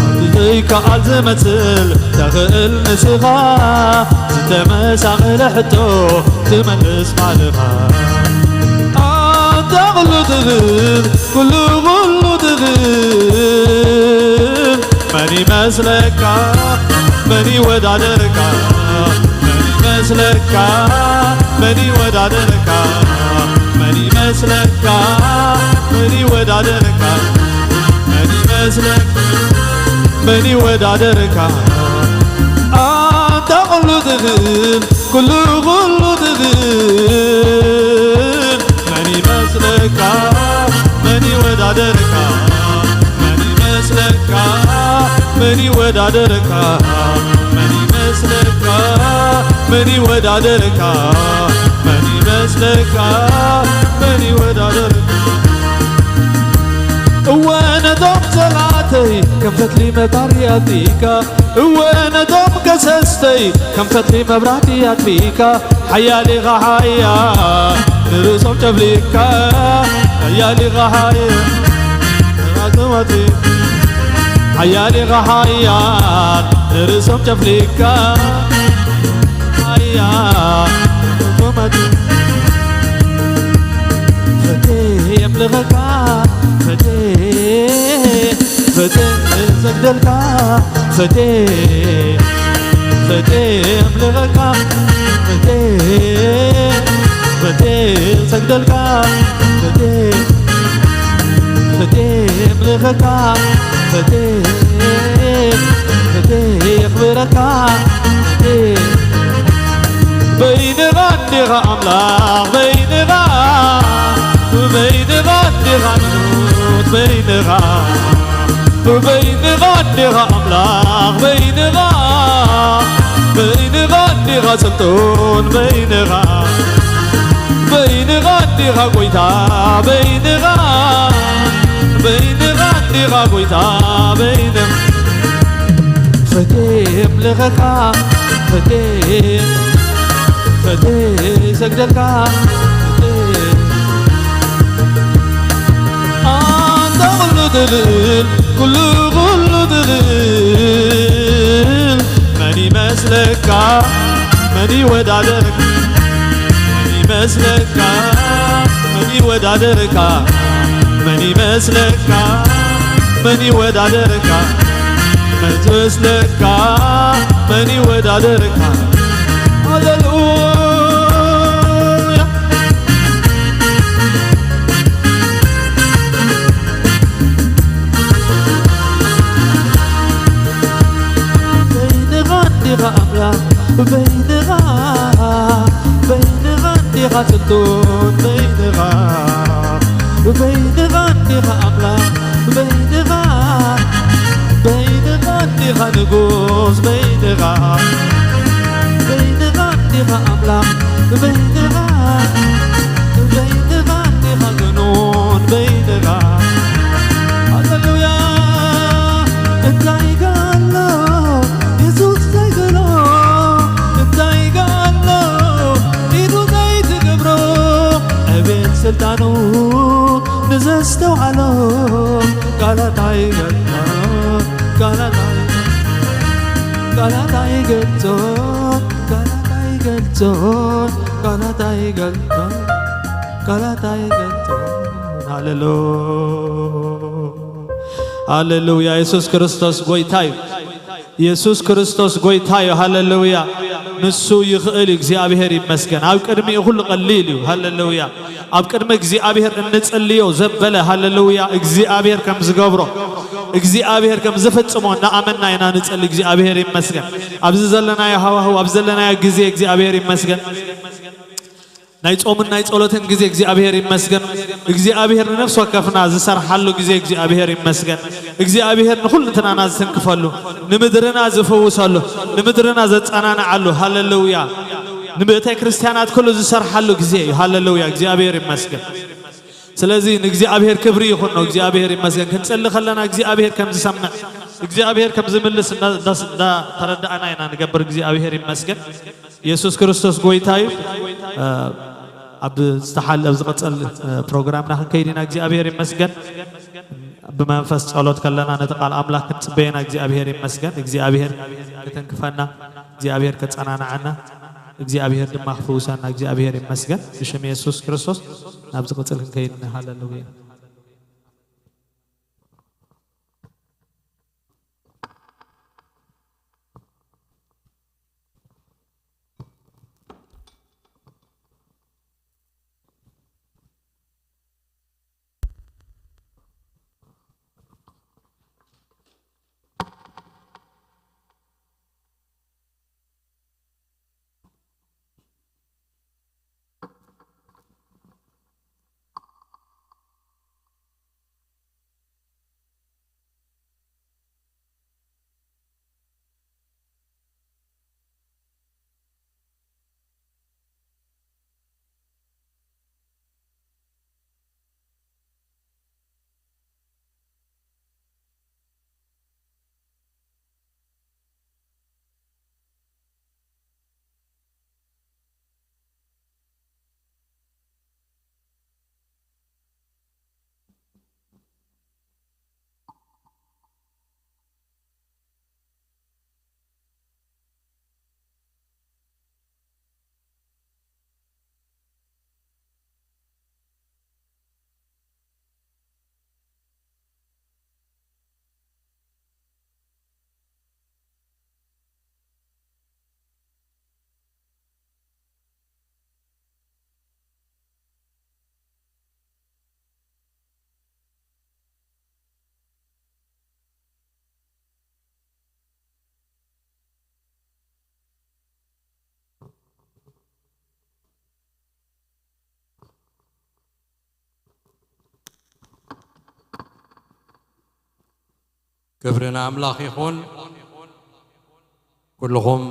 እቲ ዘይከኣል ዝመስል ተኽእል ንስኻ፣ ዝተመሳቐለ ሕቶ ትመልስ ቃልኻ። ኣታ ኩሉ ትኽእል፣ ኩሉ ኩሉ ትኽእል፣ መን ይመስለካ? መን ይወዳደርካ? መን ይመስለካ? መን ይወዳደርካ? መን ይመስለካ? መን ይወዳደርካ? መን ይመስለካ? መን ይወዳደርካ? ኣንታ ኩሉ ትኽእል፣ ኩሉ ኩሉ ትኽእል፣ መን ይመስለካ? መን ይወዳደርካ? መን ይመስለካ? መን ይወዳደርካ? መን ይመስለካ? መን ይወዳደርካ? መን ይመስለካ? መን ይወዳደርካ? እወ ነቶም ጸላእተይ ከም ፈትሊ መታሪ ኣጥፊእካ፣ እወ ነቶም ከሰስተይ ከም ፈትሊ መብራህቲ ኣጥፊእካ፣ ሓያል ኢኻ ሓያል ንርእሶም ጨፍሊቕካ፣ ሓያል ኢኻ ሓያል ንራቶም ኣጥፊእካ፣ ሓያል ኢኻ ሓያል ንርእሶም ጨፍሊቕካ፣ ሓያል ንርእሶም ኣጥፊእካ። ፈቴ የምልኸካ፣ ፈቴ፣ ፈቴ እሰግደልካ፣ ፈቴ፣ ፈቴ የምልኸካ፣ ፈቴ፣ ፈቴ እሰግደልካ፣ ፈቴ፣ ፈቴ የምልኸካ፣ ፈቴ፣ ፈቴ የኽብረካ፣ ፈቴ በይንኻ እንዲኻ ኣምላኽ፣ በይንኻ፣ በይንኻ እንዲኻ ንጉስ፣ በይንኻ፣ በይንኻ እንዲኻ ኣምላኽ፣ በይንኻ፣ በይንኻ እንዲኻ ስልጡን፣ በይንኻ፣ በይንኻ እንዲኻ ጎይታ፣ በይንኻ፣ በይንኻ እንዲኻ ጎይታ፣ በይንኻ ፈቴ የምልኸካ፣ ፈቴ፣ ፈቴ ይሰግደልካ፣ ፈቴ። ኣንታ ኩሉ ትኽእል፣ ኩሉ፣ ኩሉ ትኽእል፣ መን ይመስለካ? መን ይወዳደርካ? መን ይመስለካ? መን ይወዳደርካ? መን ይመስለካ? መን ይወዳደርካ? መን ትመስለካ? መን ይወዳደርካ? ሃሌሉያ። በይንኻ እንዲኻ ኣምላኽ፣ በይንኻ፣ በይንኻ እንዲኻ ስልጡን፣ በይንኻ፣ በይንኻ እንዲኻ ኣምላኽ፣ በይንኻ፣ በይንኻ እንዲኻ ንጉስ፣ በይንኻ፣ በይንኻ እንዲኻ ኣምላኽ፣ በይንኻ፣ በይንኻ እንዲኻ ግኑን፣ በይንኻ። ሃሌሉያ። እንታይ ጋሎ የሱስ ዘይግሎ፣ እንታይ ጋሎ ኢዱ ዘይትገብሮ፣ ዕቤት ስልጣኑ ንዘስተውዓሎ፣ ቃላት ኣይገልጾ፣ ቃላት ኣይ-፣ ቃላት ኣይገልጾ፣ ቃላት ኣይገልጾ፣ ቃላት ኣይገልጾ፣ ቃላት ኣይገልጾ። ሃሌሉያ። ሃሌሉያ። የሱስ ክርስቶስ ጎይታ እዩ። የሱስ ክርስቶስ ጎይታ እዩ። ሃሌሉያ። ንሱ ይኽእል እዩ። እግዚኣብሔር ይመስገን። ኣብ ቅድሚኡ ኩሉ ቀሊል እዩ። ሃሌሉያ። ኣብ ቅድሚ እግዚኣብሔር እንጽልዮ ዘበለ፣ ሃሌሉያ፣ እግዚኣብሔር ከም ዝገብሮ፣ እግዚኣብሔር ከም ዝፍጽሞ እናኣመንና ኢና ንጽሊ። እግዚኣብሔር ይመስገን። ኣብዚ ዘለናዮ ሃዋህው፣ ኣብ ዘለናዮ ግዜ እግዚኣብሔር ይመስገን። ናይ ጾምን ናይ ጸሎትን ግዜ እግዚኣብሔር ይመስገን። እግዚኣብሔር ንነፍሲ ወከፍና ዝሰርሓሉ ግዜ እግዚኣብሔር ይመስገን። እግዚኣብሔር ንኹልንትናና ዝትንክፈሉ፣ ንምድርና ዝፍውሰሉ፣ ንምድርና ዘጸናንዓሉ፣ ሃሌሉያ፣ ንቤተ ክርስቲያናት ኩሉ ዝሰርሓሉ ግዜ እዩ። ሃሌሉያ፣ እግዚኣብሔር ይመስገን። ስለዚ ንእግዚኣብሔር ክብሪ ይኹኖ። እግዚኣብሔር ይመስገን። ክንጽሊ ከለና እግዚኣብሔር ከም ዝሰምዕ፣ እግዚኣብሔር ከም ዝምልስ እንዳ-፣ እንዳ-፣ እንዳተረዳእና ኢና ንገብር። እግዚኣብሔር ይመስገን። የሱስ ክርስቶስ ጎይታ እዩ። እ፣ ኣብ ዝተሓል-፣ ኣብ ዝቐጸል፣ እ፣ ፕሮግራምና ክንከይድ ኢና። እግዚኣብሔር ይመስገን። ብመንፈስ ጸሎት ከለና ነቲ ቃል ኣምላኽ ክንጽበየና እግዚኣብሔር ይመስገን። እግዚኣብሔር ክትንክፈና፣ እግዚኣብሔር ከጸናንዓና፣ እግዚኣብሔር ድማ ክፍውሰና እግዚኣብሔር ይመስገን። ብሽም የሱስ ክርስቶስ ናብ ዝቐጽል ክንከይድ ኢና። ሃሌሉያ። ክብሪ ንኣምላኽ ይኹን። ኩልኹም፣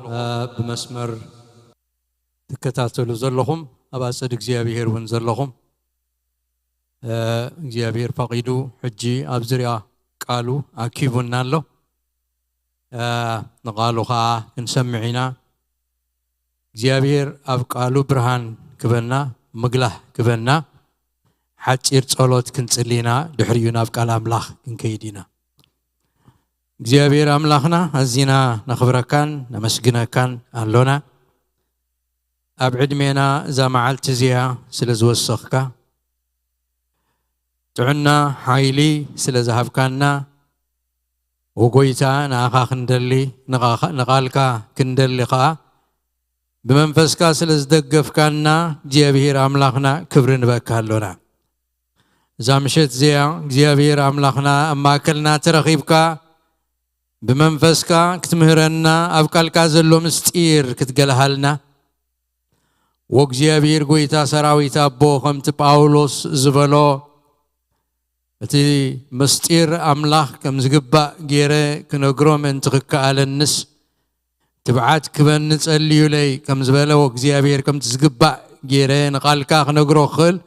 እ፣ ብመስመር ትከታተሉ ዘለኹም፣ ኣብ ኣጸድ እግዚኣብሔር እውን ዘለኹም፣ እ፣ እግዚኣብሔር ፈቒዱ ሕጂ ኣብ ዙርያ ቃሉ ኣኪቡና ኣሎ። እ፣ ንቓሉ ኸኣ ክንሰምዕ ኢና። እግዚኣብሔር ኣብ ቃሉ ብርሃን ክበና፣ ምግላህ ክበና፣ ሓጺር ጸሎት ክንጽሊ ኢና፣ ድሕሪኡ ናብ ቃል ኣምላኽ ክንከይድ ኢና። እግዚኣብሔር ኣምላኽና፣ ኣዚና ነኽብረካን ነመስግነካን ኣሎና። ኣብ ዕድሜና እዛ መዓልቲ እዚኣ ስለ ዝወሰኽካ፣ ጥዕና፣ ሓይሊ ስለ ዝሃብካና፣ ወጎይታ፣ ንኣኻ ክንደሊ፣ ንቓ-፣ ንቓልካ ክንደሊ ኸኣ፣ ብመንፈስካ ስለ ዝደገፍካና፣ እግዚኣብሔር ኣምላኽና፣ ክብሪ ንበካ ኣሎና። እዛ ምሸት እዚኣ እግዚኣብሔር ኣምላኽና ኣብ ማእከልና ተረኺብካ፣ ብመንፈስካ ክትምህረና፣ ኣብ ቃልካ ዘሎ ምስጢር ክትገልሃልና፣ ወእግዚኣብሔር ጐይታ ሰራዊት ኣቦ፣ ከምቲ ጳውሎስ ዝበሎ፣ እቲ ምስጢር ኣምላኽ ከም ዝግባእ ገይረ ክነግሮ ምእንቲ ክከኣለንስ፣ ትብዓት ክበኒ ጸልዩለይ ከም ዝበለ፣ ወእግዚኣብሔር ከምቲ ዝግባእ ገይረ ንቓልካ ክነግሮ ክኽእል፣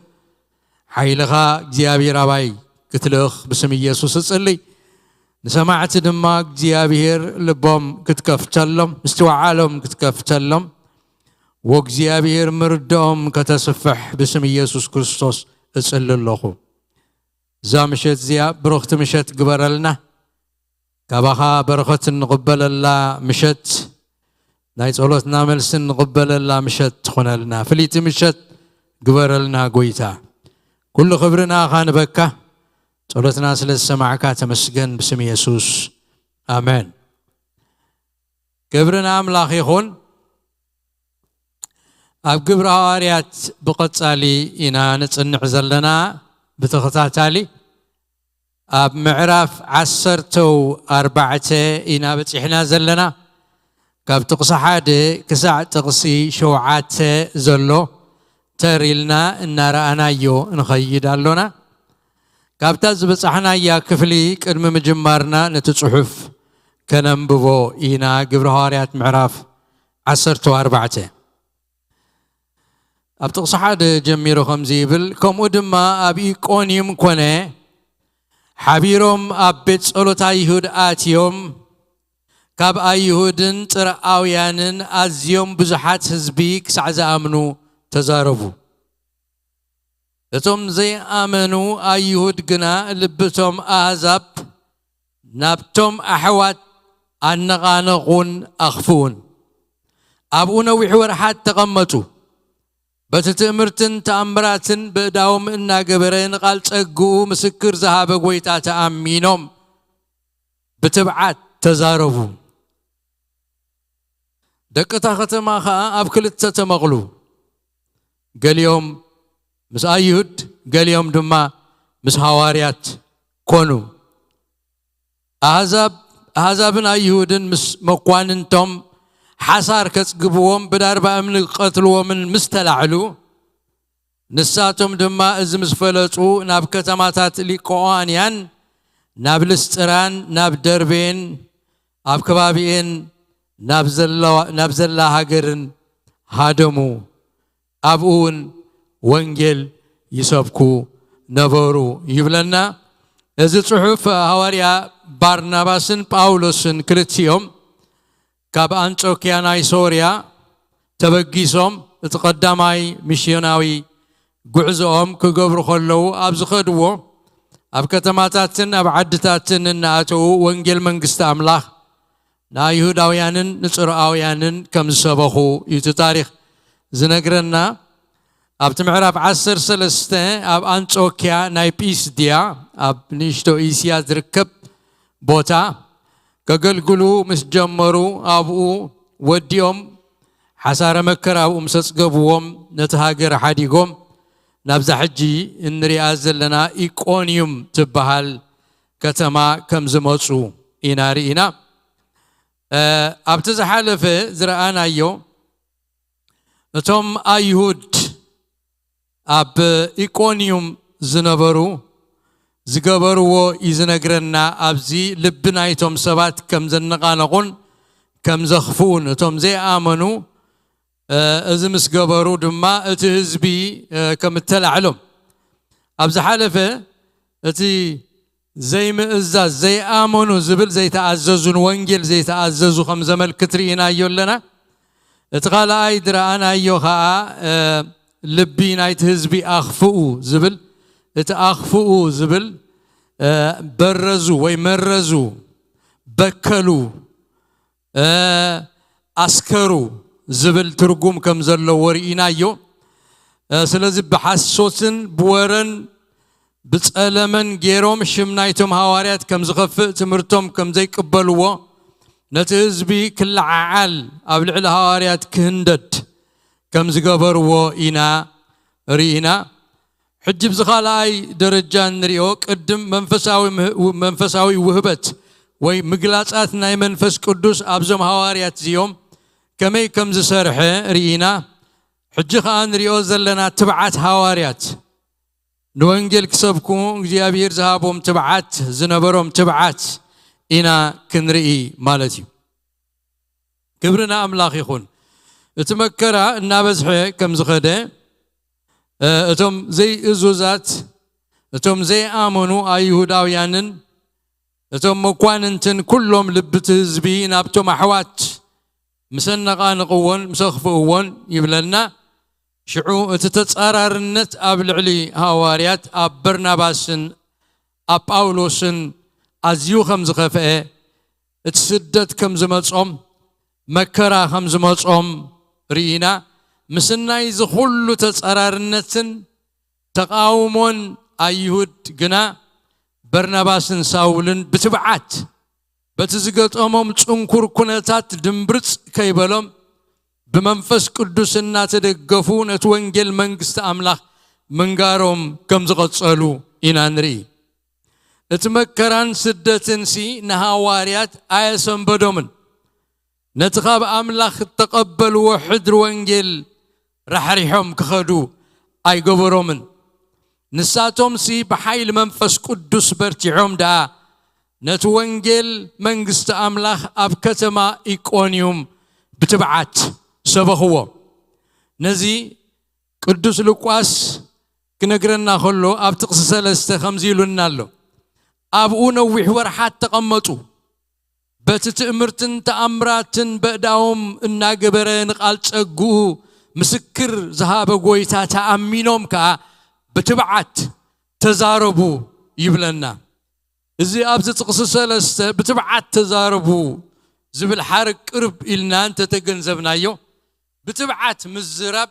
ሓይልኻ እግዚኣብሔር ኣባይ ክትልእኽ ብስም ኢየሱስ እጽሊ። ንሰማዕቲ ድማ እግዚኣብሔር ልቦም ክትከፍተሎም፣ ምስትውዓሎም ክትከፍተሎም፣ ወእግዚኣብሔር ምርድኦም ከተስፍሕ ብስም ኢየሱስ ክርስቶስ እጽሊ ኣለኹ። እዛ ምሸት እዚኣ ብሩኽቲ ምሸት ግበረልና። ካባኻ በረኸት እንቕበለላ ምሸት፣ ናይ ጸሎትና መልሲ እንቕበለላ ምሸት ትኾነልና። ፍልይቲ ምሸት ግበረልና ጐይታ። ኩሉ ክብሪ ንኣኻ ንበካ። ጸሎትና ስለ ዝሰማዕካ ተመስገን፣ ብስም የሱስ ኣሜን። ክብሪ ንኣምላኽ ይኹን። ኣብ ግብሪ ሃዋርያት ብቐጻሊ ኢና ንጽንዕ ዘለና። ብተኸታታሊ ኣብ ምዕራፍ ዓሰርተው ኣርባዕተ ኢና በጺሕና ዘለና። ካብ ጥቕሲ ሓደ ክሳዕ ጥቕሲ ሸውዓተ ዘሎ ተር ኢልና እናረኣናዮ ንኸይድ ኣሎና። ካብታ ዝበጻሕናያ ክፍሊ ቅድሚ ምጅማርና ነቲ ጽሑፍ ከነንብቦ ኢና። ግብሪ ሃዋርያት ምዕራፍ ዓሰርተ ኣርባዕተ። ኣብ ጥቕሲ ሓደ ጀሚሩ ከምዚ ይብል፣ ከምኡ ድማ ኣብ ኢቆንዩም ኮነ፣ ሓቢሮም ኣብ ቤት ጸሎት ኣይሁድ ኣትዮም፣ ካብ ኣይሁድን ጽርኣውያንን ኣዝዮም ብዙሓት ህዝቢ ክሳዕ ዝኣምኑ ተዛረቡ። እቶም ዘይኣመኑ ኣይሁድ ግና ልብቶም ኣህዛብ ናብቶም ኣሕዋት ኣነቓነቑን ኣኽፍኡን። ኣብኡ ነዊሕ ወርሓት ተቐመጡ። በቲ ትእምርትን ተኣምራትን ብእዳዎም እናገበረ ንቓል ጸግኡ ምስክር ዝሃበ ጐይታ ተኣሚኖም ብትብዓት ተዛረቡ። ደቂ እታ ከተማ ኸኣ ኣብ ክልተ ተመቕሉ። ገሊኦም ምስ ኣይሁድ፣ ገሊኦም ድማ ምስ ሃዋርያት ኮኑ። ኣህዛብ፣ ኣህዛብን ኣይሁድን ምስ መኳንንቶም ሓሳር ከጽግብዎም ብዳርባ እምኒ ክቐትልዎምን ምስ ተላዕሉ፣ ንሳቶም ድማ እዚ ምስ ፈለጡ ናብ ከተማታት ሊቆኣንያን ናብ ልስጥራን ናብ ደርቤን ኣብ ከባቢኤን ናብ ዘለዋ-፣ ናብ ዘላ ሃገርን ሃደሙ። ኣብኡ እውን ወንጌል ይሰብኩ ነበሩ ይብለና። እዚ ጽሑፍ ሃዋርያ ባርናባስን ጳውሎስን ክልቲኦም ካብ ኣንጾክያ ናይ ሶርያ ተበጊሶም እቲ ቀዳማይ ሚስዮናዊ ጉዕዞኦም ክገብሩ ከለዉ ኣብ ዝኸድዎ ኣብ ከተማታትን ኣብ ዓድታትን እናኣተዉ ወንጌል መንግስቲ ኣምላኽ ንኣይሁዳውያንን ንጽርኣውያንን ከም ዝሰበኹ እዩ እቲ ታሪኽ ዝነግረና። ኣብቲ ምዕራፍ ዓሰርተ ሰለስተ ኣብ ኣንጾክያ ናይ ጲስድያ ኣብ ንእሽቶ እስያ ዝርከብ ቦታ ከገልግሉ ምስ ጀመሩ ኣብኡ ወዲኦም ሓሳረ መከራ ኣብኡ ምስ ኣጽገብዎም ነቲ ሃገር ሓዲጎም ናብዛ ሕጂ እንሪኣ ዘለና ኢቆንዩም ትበሃል ከተማ ከም ዝመጹ ኢና ርኢና። እ፣ ኣብቲ ዝሓለፈ ዝረኣናዮ እቶም ኣይሁድ ኣብ ኢቆንዩም ዝነበሩ ዝገበርዎ እዩ ዝነግረና። ኣብዚ ልቢ ናይቶም ሰባት ከም ዘነቓነቑን ከም ዘኽፍኡን እቶም ዘይኣመኑ፣ እ፣ እዚ ምስ ገበሩ ድማ እቲ ህዝቢ፣ እ፣ ከም እተላዕሎም ኣብ ዝሓለፈ እቲ ዘይምእዛዝ፣ ዘይኣመኑ ዝብል ዘይተኣዘዙ፣ ንወንጌል ዘይተኣዘዙ ከም ዘመልክት ርኢናዮ ኣለና። እቲ ካልኣይ ዝረኣናዮ ኸኣ፣ እ፣ ልቢ ናይቲ ህዝቢ ኣኽፍኡ ዝብል፣ እቲ ኣኽፍኡ ዝብል፣ እ፣ በረዙ ወይ መረዙ፣ በከሉ፣ እ፣ ኣስከሩ ዝብል ትርጉም ከም ዘለዎ ርኢናዮ። እ፣ ስለዚ ብሓሶትን ብወረን ብጸለመን ገይሮም ሽም ናይቶም ሃዋርያት ከም ዝኸፍእ፣ ትምህርቶም ከም ዘይቅበልዎ፣ ነቲ ህዝቢ ክለዓዓል፣ ኣብ ልዕሊ ሃዋርያት ክህንደድ ከም ዝገበርዎ ኢና ርኢና። ሕጂ ብዚ ካልኣይ ደረጃ እንሪኦ፣ ቅድም መንፈሳዊ ምህእ-፣ መንፈሳዊ ውህበት ወይ ምግላጻት ናይ መንፈስ ቅዱስ ኣብዞም ሃዋርያት እዚኦም ከመይ ከም ዝሰርሐ ርኢና። ሕጂ ኸኣ ንሪኦ ዘለና ትብዓት ሃዋርያት፣ ንወንጌል ክሰብኩ እግዚኣብሔር ዝሃቦም ትብዓት፣ ዝነበሮም ትብዓት ኢና ክንርኢ ማለት እዩ። ክብሪ ንኣምላኽ ይኹን። እቲ መከራ እናበዝሐ ከም ዝኸደ፣ እ፣ እቶም ዘይእዙዛት፣ እቶም ዘይኣመኑ ኣይሁዳውያንን እቶም መኳንንትን ኩሎም ልቢ እቲ ህዝቢ ናብቶም ኣሕዋት ምስ ኣነቓንቕዎን ምስ ኣኽፍእዎን ይብለና። ሽዑ እቲ ተጻራርነት ኣብ ልዕሊ ሃዋርያት ኣብ በርናባስን ኣብ ጳውሎስን ኣዝዩ ከም ዝኸፍአ፣ እቲ ስደት ከም ዝመጾም፣ መከራ ከም ዝመጾም ርኢና። ምስናይ እዚ ኩሉ ተጻራርነትን ተቓውሞን ኣይሁድ ግና በርናባስን ሳውልን ብትብዓት በቲ ዝገጠሞም ጽንኩር ኩነታት ድምብርጽ ከይበሎም ብመንፈስ ቅዱስ እናተደገፉ ነቲ ወንጌል መንግስቲ ኣምላኽ ምንጋሮም ከም ዝቐጸሉ ኢና ንርኢ። እቲ መከራን ስደትን ሲ ንሃዋርያት ኣየሰንበዶምን። ነቲ ካብ ኣምላኽ እተቐበልዎ ሕድሪ ወንጌል ራሕሪሖም ክኸዱ ኣይገበሮምን። ንሳቶም ሲ ብሓይሊ መንፈስ ቅዱስ በርቲዖም ደኣ ነቲ ወንጌል መንግስቲ ኣምላኽ ኣብ ከተማ ኢቆንዩም ብትብዓት ሰበኽዎ። ነዚ ቅዱስ ሉቃስ ክነግረና ከሎ ኣብ ጥቕሲ ሰለስተ ከምዚ ኢሉና ኣሎ። ኣብኡ ነዊሕ ወርሓት ተቐመጡ። በቲ ትእምርትን ተኣምራትን በእዳዎም እናገበረ ንቓል ጸግኡ ምስክር ዝሃበ ጎይታ ተኣሚኖም ከኣ ብትብዓት ተዛረቡ ይብለና። እዚ ኣብዚ ጥቕሲ ሰለስተ ብትብዓት ተዛረቡ ዝብል ሓረግ ቅርብ ኢልና እንተተገንዘብናዮ፣ ብትብዓት ምዝራብ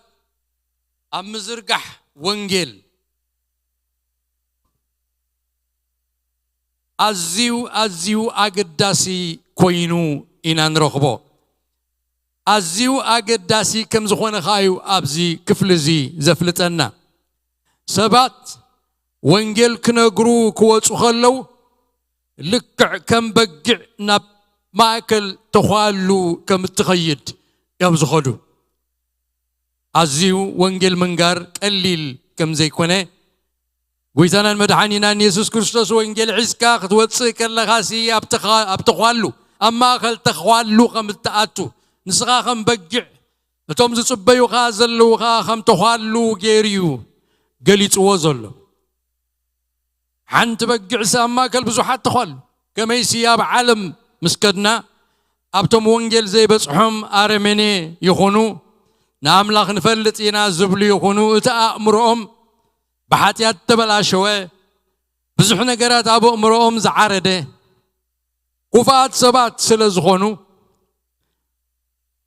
ኣብ ምዝርጋሕ ወንጌል ኣዝዩ ኣዝዩ ኣገዳሲ ኮይኑ ኢና ንረኽቦ። ኣዝዩ ኣገዳሲ ከም ዝኾነ ኸኣ እዩ ኣብዚ ክፍሊ እዚ ዘፍልጠና። ሰባት ወንጌል ክነግሩ ክወጹ ከለዉ ልክዕ ከም በጊዕ ናብ ማእከል ተዃሉ ከም እትኸይድ እዮም ዝኸዱ። ኣዝዩ ወንጌል ምንጋር ቀሊል ከም ዘይኮነ ጎይታናን መድሓኒናን የሱስ ክርስቶስ ወንጌል ሒዝካ ክትወጽእ ከለኻሲ ኣብ ተኻ-፣ ኣብ ተዃሉ፣ ኣብ ማእከል ተዃሉ ከም እትኣቱ፣ ንስኻ ከም በጊዕ፣ እቶም ዝጽበዩኻ ዘለዉ ኸኣ ከም ተዃሉ ገይሩ እዩ ገሊጽዎ ዘሎ። ሓንቲ በጊዕሲ ኣብ ማእከል ብዙሓት ተዃሉ። ከመይሲ ኣብ ዓለም ምስ ከድና፣ ኣብቶም ወንጌል ዘይበጽሖም ኣረመኔ ይኹኑ፣ ንኣምላኽ ንፈልጥ ኢና ዝብሉ ይኹኑ፣ እቲ ኣእምሮኦም ብሓጢኣት ተበላሸወ፣ ብዙሕ ነገራት ኣብ ኣእምሮኦም ዝዓረደ፣ ክፉኣት ሰባት ስለ ዝኾኑ፣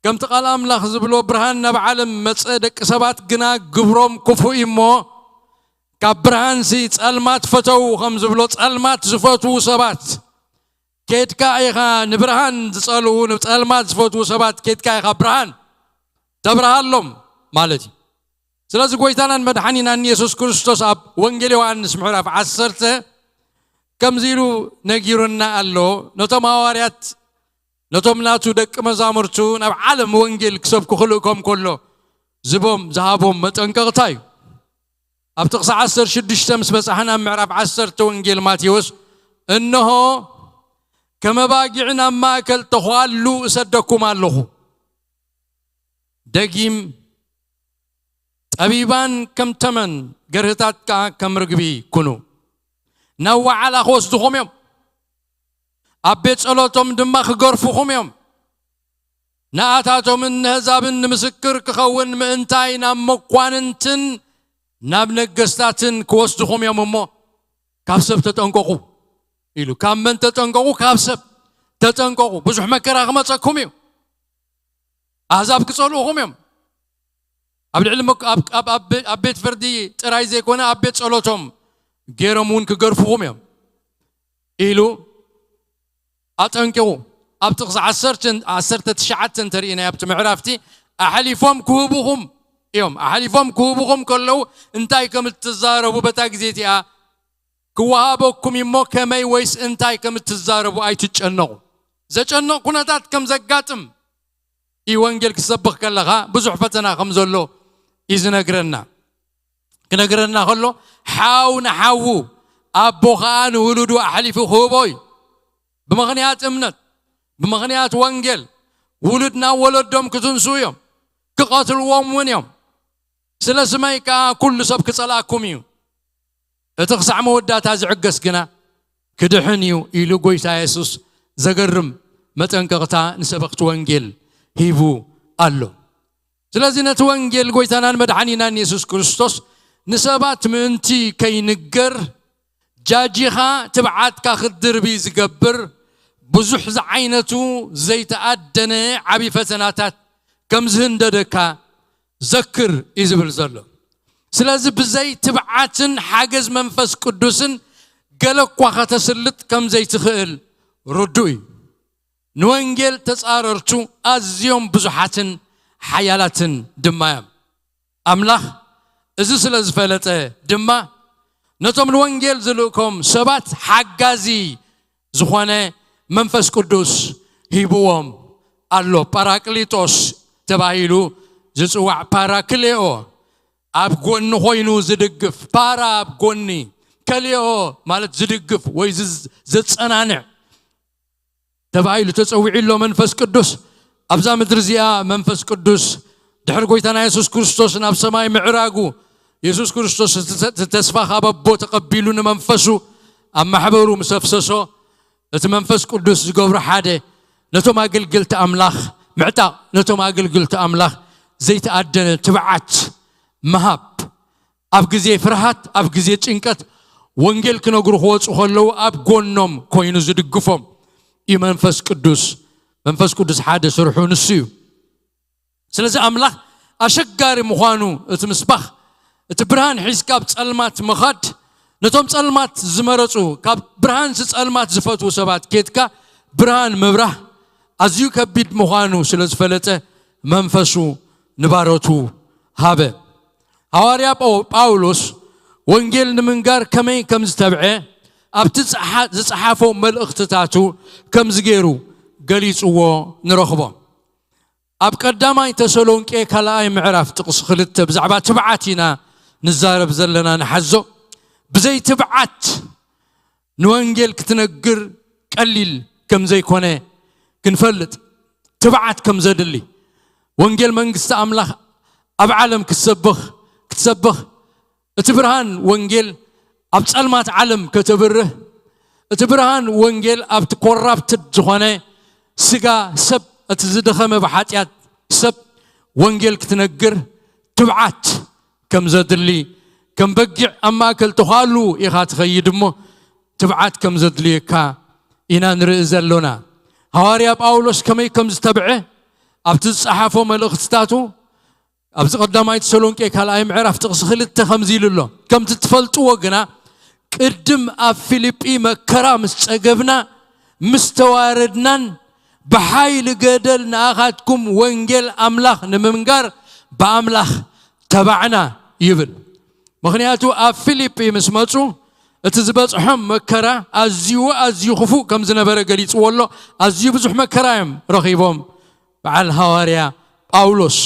ከምቲ ቃል ኣምላኽ ዝብሎ፣ ብርሃን ናብ ዓለም መጸ፣ ደቂ ሰባት ግና ግብሮም ክፉእ እዩ እሞ፣ ካብ ብርሃንሲ ጸልማት ፈተዉ ከም ዝብሎ፣ ጸልማት ዝፈትዉ ሰባት ኬድካ ኢኻ ንብርሃን ዝጸልኡ፣ ንጸልማት ዝፈትዉ ሰባት ኬድካ ኢኻ ብርሃን ተብርሃሎም ማለት እዩ። ስለዚ ጎይታናን መድሓኒናን የሱስ ክርስቶስ ኣብ ወንጌል ዮሃንስ ምዕራፍ ዓሰርተ ከምዚ ኢሉ ነጊሩና ኣሎ። ነቶም ሃዋርያት፣ ነቶም ናቱ ደቂ መዛሙርቱ ናብ ዓለም ወንጌል ክሰብኩ ክልእኮም ከሎ ዝቦም፣ ዝሃቦም መጠንቀቕታ እዩ። ኣብ ጥቕሲ ዓሰርተ ሽዱሽተ ምስ በጻሕና፣ ኣብ ምዕራፍ ዓሰርተ ወንጌል ማቴዎስ፣ "እንሆ፣ ከም ኣባጊዕ ናብ ማእከል ተዃሉ እሰደኩም ኣለኹ። ደጊም ጠቢባን ከም ተመን፣ ገርህታት ከኣ ከም ርግቢ ኩኑ። ናብ ዋዕላ ክወስድኹም እዮም፣ ኣብ ቤት ጸሎቶም ድማ ክገርፉኹም እዮም። ንኣታቶምን ንህዛብን ንምስክር ክኸውን ምእንታይ ናብ መኳንንትን ናብ ነገስታትን ክወስድኹም እዮም እሞ፣ ካብ ሰብ ተጠንቀቑ" ኢሉ። ካብ መን ተጠንቀቑ? ካብ ሰብ ተጠንቀቑ። ብዙሕ መከራ ክመጸኩም እዩ። ኣህዛብ ክጸልኡኹም እዮም። ኣብ ልዕሊ መክ-፣ ኣብ፣ ኣብ፣ ኣብ፣ ኣብ ቤት ፍርዲ ጥራይ ዘይኮነ፣ ኣብ ቤት ጸሎቶም ገይሮም እውን ክገርፉኹም እዮም ኢሉ ኣጠንቂቑ። ኣብ ጥቕሲ ዓሰርተ፣ ዓሰርተ ትሽዓተ እንተርኢናዮ ኣብቲ ምዕራፍቲ፣ ኣሕሊፎም ክህቡኹም እዮም። ኣሕሊፎም ክህቡኹም ከለዉ እንታይ ከም እትዛረቡ በታ ግዜ እቲኣ ክወሃበኩም እሞ ከመይ ወይስ እንታይ ከም እትዛረቡ ኣይትጨነቑ። ዘጨንቕ ኩነታት ከም ዘጋጥም እዩ። ወንጌል ክትሰብኽ ከለኻ ብዙሕ ፈተና ከም ዘሎ እዩ ዝነግረና። ክነግረና ከሎ፣ ሓው ንሓዉ፣ ኣቦ ኸኣ ንውሉዱ ኣሕሊፉ ክህቦ እዩ። ብምኽንያት እምነት፣ ብምኽንያት ወንጌል፣ ውሉድ ናብ ወለዶም ክትንስኡ እዮም፣ ክቐትልዎም እውን እዮም። ስለ ስመይ ከኣ ኩሉ ሰብ ክጸልኣኩም እዩ። እቲ ክሳዕ መወዳእታ ዝዕገስ ግና ክድሕን እዩ ኢሉ ጎይታ የሱስ ዘገርም መጠንቀቕታ ንሰበኽቲ ወንጌል ሂቡ ኣሎ። ስለዚ ነቲ ወንጌል ጎይታናን መድሓኒናን የሱስ ክርስቶስ ንሰባት ምእንቲ ከይንገር ጃጂኻ ትብዓትካ ክትድርቢ ዝገብር ብዙሕ ዝዓይነቱ ዘይተኣደነ ዓቢ ፈተናታት ከም ዝህንደደካ ዘክር እዩ ዝብል ዘሎ። ስለዚ ብዘይ ትብዓትን ሓገዝ መንፈስ ቅዱስን ገለ እኳ ከተስልጥ ከም ዘይትኽእል ርዱእ እዩ። ንወንጌል ተጻረርቱ ኣዝዮም ብዙሓትን ሓያላትን ድማ እዮም። ኣምላኽ እዚ ስለ ዝፈለጠ ድማ ነቶም ንወንጌል ዝልእኮም ሰባት ሓጋዚ ዝኾነ መንፈስ ቅዱስ ሂብዎም ኣሎ። ጳራቅሊጦስ ተባሂሉ ዝጽዋዕ ፓራክሌኦ፣ ኣብ ጎኒ ኮይኑ ዝድግፍ፣ ፓራ ኣብ ጎኒ፣ ከሌኦ ማለት ዝድግፍ ወይ ዝዝ- ዘጸናንዕ ተባሂሉ ተጸዊዑ ኣሎ መንፈስ ቅዱስ። ኣብዛ ምድሪ እዚኣ መንፈስ ቅዱስ ድሕሪ ጎይታና የሱስ ክርስቶስ ናብ ሰማይ ምዕራጉ፣ የሱስ ክርስቶስ እቲ ተ- እቲ ተስፋ ካብ ኣቦ ተቐቢሉ ንመንፈሱ ኣብ ማሕበሩ ምስ ኣፍሰሶ፣ እቲ መንፈስ ቅዱስ ዝገብሮ ሓደ፣ ነቶም ኣገልገልቲ ኣምላኽ ምዕጣቕ፣ ነቶም ኣገልገልቲ ኣምላኽ ዘይተኣደነ ትብዓት ምሃብ፣ ኣብ ግዜ ፍርሃት፣ ኣብ ግዜ ጭንቀት ወንጌል ክነግሩ ክወፁ ከለዉ ኣብ ጎኖም ኮይኑ ዝድግፎም እዩ መንፈስ ቅዱስ። መንፈስ ቅዱስ ሓደ ስርሑ ንሱ እዩ። ስለዚ ኣምላኽ ኣሸጋሪ ምዃኑ እቲ ምስባኽ፣ እቲ ብርሃን ሒዝካ ኣብ ጸልማት ምኻድ፣ ነቶም ጸልማት ዝመረጹ፣ ካብ ብርሃንሲ ጸልማት ዝፈትዉ ሰባት ኬድካ ብርሃን ምብራህ ኣዝዩ ከቢድ ምዃኑ ስለ ዝፈለጠ መንፈሱ ንባሮቱ ሃበ። ሃዋርያ ጳው- ጳውሎስ ወንጌል ንምንጋር ከመይ ከም ዝተብዐ ኣብቲ ዝጸሓ- ዝጸሓፎ መልእኽትታቱ ከምዚ ገይሩ ገሊጽዎ ንረኽቦ። ኣብ ቀዳማይ ተሰሎንቄ ካልኣይ ምዕራፍ ጥቕሲ ክልተ ብዛዕባ ትብዓት ኢና ንዛረብ ዘለና ንሓዞ። ብዘይ ትብዓት ንወንጌል ክትነግር ቀሊል ከም ዘይኮነ ክንፈልጥ፣ ትብዓት ከም ዘድሊ፣ ወንጌል መንግስቲ ኣምላኽ ኣብ ዓለም ክትሰብኽ ክትሰብኽ እቲ ብርሃን ወንጌል ኣብ ጸልማት ዓለም ከተብርህ፣ እቲ ብርሃን ወንጌል ኣብቲ ኮራፕትድ ዝኾነ ስጋ ሰብ፣ እቲ ዝደኸመ ብሓጢኣት ሰብ ወንጌል ክትነግር ትብዓት ከም ዘድሊ፣ ከም በጊዕ ኣብ ማእከል ተዃሉ ኢኻ ትኸይድ እሞ ትብዓት ከም ዘድልየካ ኢና ንርኢ ዘሎና። ሃዋርያ ጳውሎስ ከመይ ከም ዝተብዐ ኣብቲ ዝጸሓፎ መልእኽትታቱ ኣብዚ ቀዳማይ ተሰሎንቄ ካልኣይ ምዕራፍ ጥቕሲ ክልተ ከምዚ ኢሉ ኣሎ። ከምቲ ትፈልጥዎ ግና ቅድም ኣብ ፊልጲ መከራ ምስ ጸገብና ምስ ተዋረድናን ብሓይሊ ገደል ንኣኻትኩም ወንጌል ኣምላኽ ንምንጋር ብኣምላኽ ተባዕና ይብል። ምኽንያቱ ኣብ ፊልጲ ምስ መጹ እቲ ዝበጽሖም መከራ ኣዝዩ ኣዝዩ ክፉእ ከም ዝነበረ ገሊጽዎ ኣሎ። ኣዝዩ ብዙሕ መከራ እዮም ረኺቦም። በዓል ሃዋርያ ጳውሎስ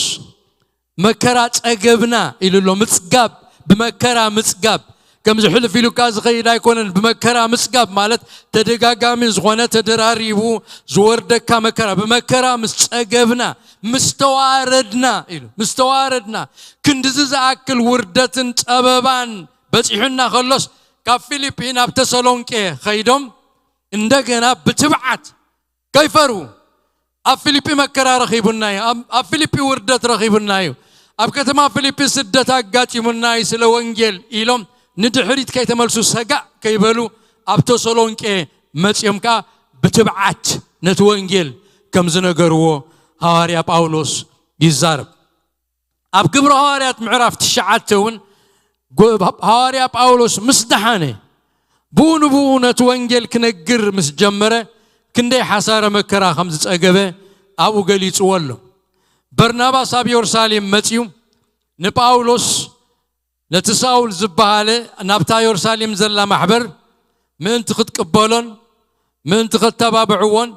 መከራ ጸገብና ኢሉ ኣሎ። ምጽጋብ፣ ብመከራ ምጽጋብ። ከምዚ ሕልፍ ኢሉካ ዝኸይድ ኣይኮነን። ብመከራ ምጽጋብ ማለት ተደጋጋሚ ዝኾነ ተደራሪቡ ዝወርደካ መከራ። ብመከራ ምስ ጸገብና፣ ምስ ተዋረድና ኢሉ፣ ምስ ተዋረድና፣ ክንድዚ ዝኣክል ውርደትን ጸበባን በጺሑና ከሎስ ካብ ፊልጲ ናብ ተሰሎንቄ ኸይዶም እንደገና ብትብዓት ከይፈርሁ ኣብ ፊልጲ መከራ ረኺቡና እዩ፣ ኣብ ኣብ ፊልጲ ውርደት ረኺቡና እዩ፣ ኣብ ከተማ ፊልጲ ስደት ኣጋጢሙና እዩ ስለ ወንጌል ኢሎም ንድሕሪት ከይተመልሱ ሰጋእ ከይበሉ ኣብ ተሰሎንቄ መጺኦም ከኣ ብትብዓት ነቲ ወንጌል ከም ዝነገርዎ ሃዋርያ ጳውሎስ ይዛረብ። ኣብ ግብረ ሃዋርያት ምዕራፍ ትሽዓተ እውን ጎ- ሃዋርያ ጳውሎስ ምስ ደሓነ ብኡ ንብኡ ነቲ ወንጌል ክነግር ምስ ጀመረ ክንደይ ሓሳረ መከራ ከም ዝጸገበ ኣብኡ ገሊጽዎ ኣሎ። በርናባስ ኣብ የሩሳሌም መጺኡ ንጳውሎስ ነቲ ሳውል ዝበሃለ ናብታ የሩሳሌም ዘላ ማሕበር ምእንቲ ክትቅበሎን ምእንቲ ከተባብዕዎን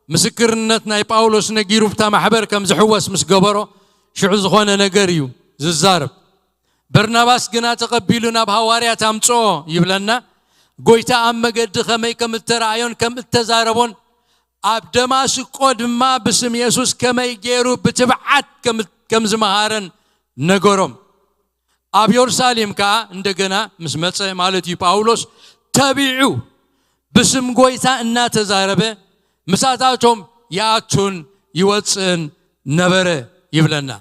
ምስክርነት ናይ ጳውሎስ ነጊሩ ብታ ማሕበር ከም ዝሕወስ ምስ ገበሮ ሽዑ ዝኾነ ነገር እዩ ዝዛረብ። በርናባስ ግና ተቐቢሉ ናብ ሃዋርያት ኣምጽኦ ይብለና። ጎይታ ኣብ መገዲ ከመይ ከም እተረኣዮን ከም እተዛረቦን ኣብ ደማስቆ ድማ ብስም የሱስ ከመይ ገይሩ ብትብዓት ከም ከም ዝመሃረን ነገሮም። ኣብ የሩሳሌም ከኣ እንደገና ምስ መጸ ማለት እዩ ጳውሎስ ተቢዑ ብስም ጎይታ እናተዛረበ ምሳታቶም ይኣቱን ይወጽእን ነበረ ይብለና።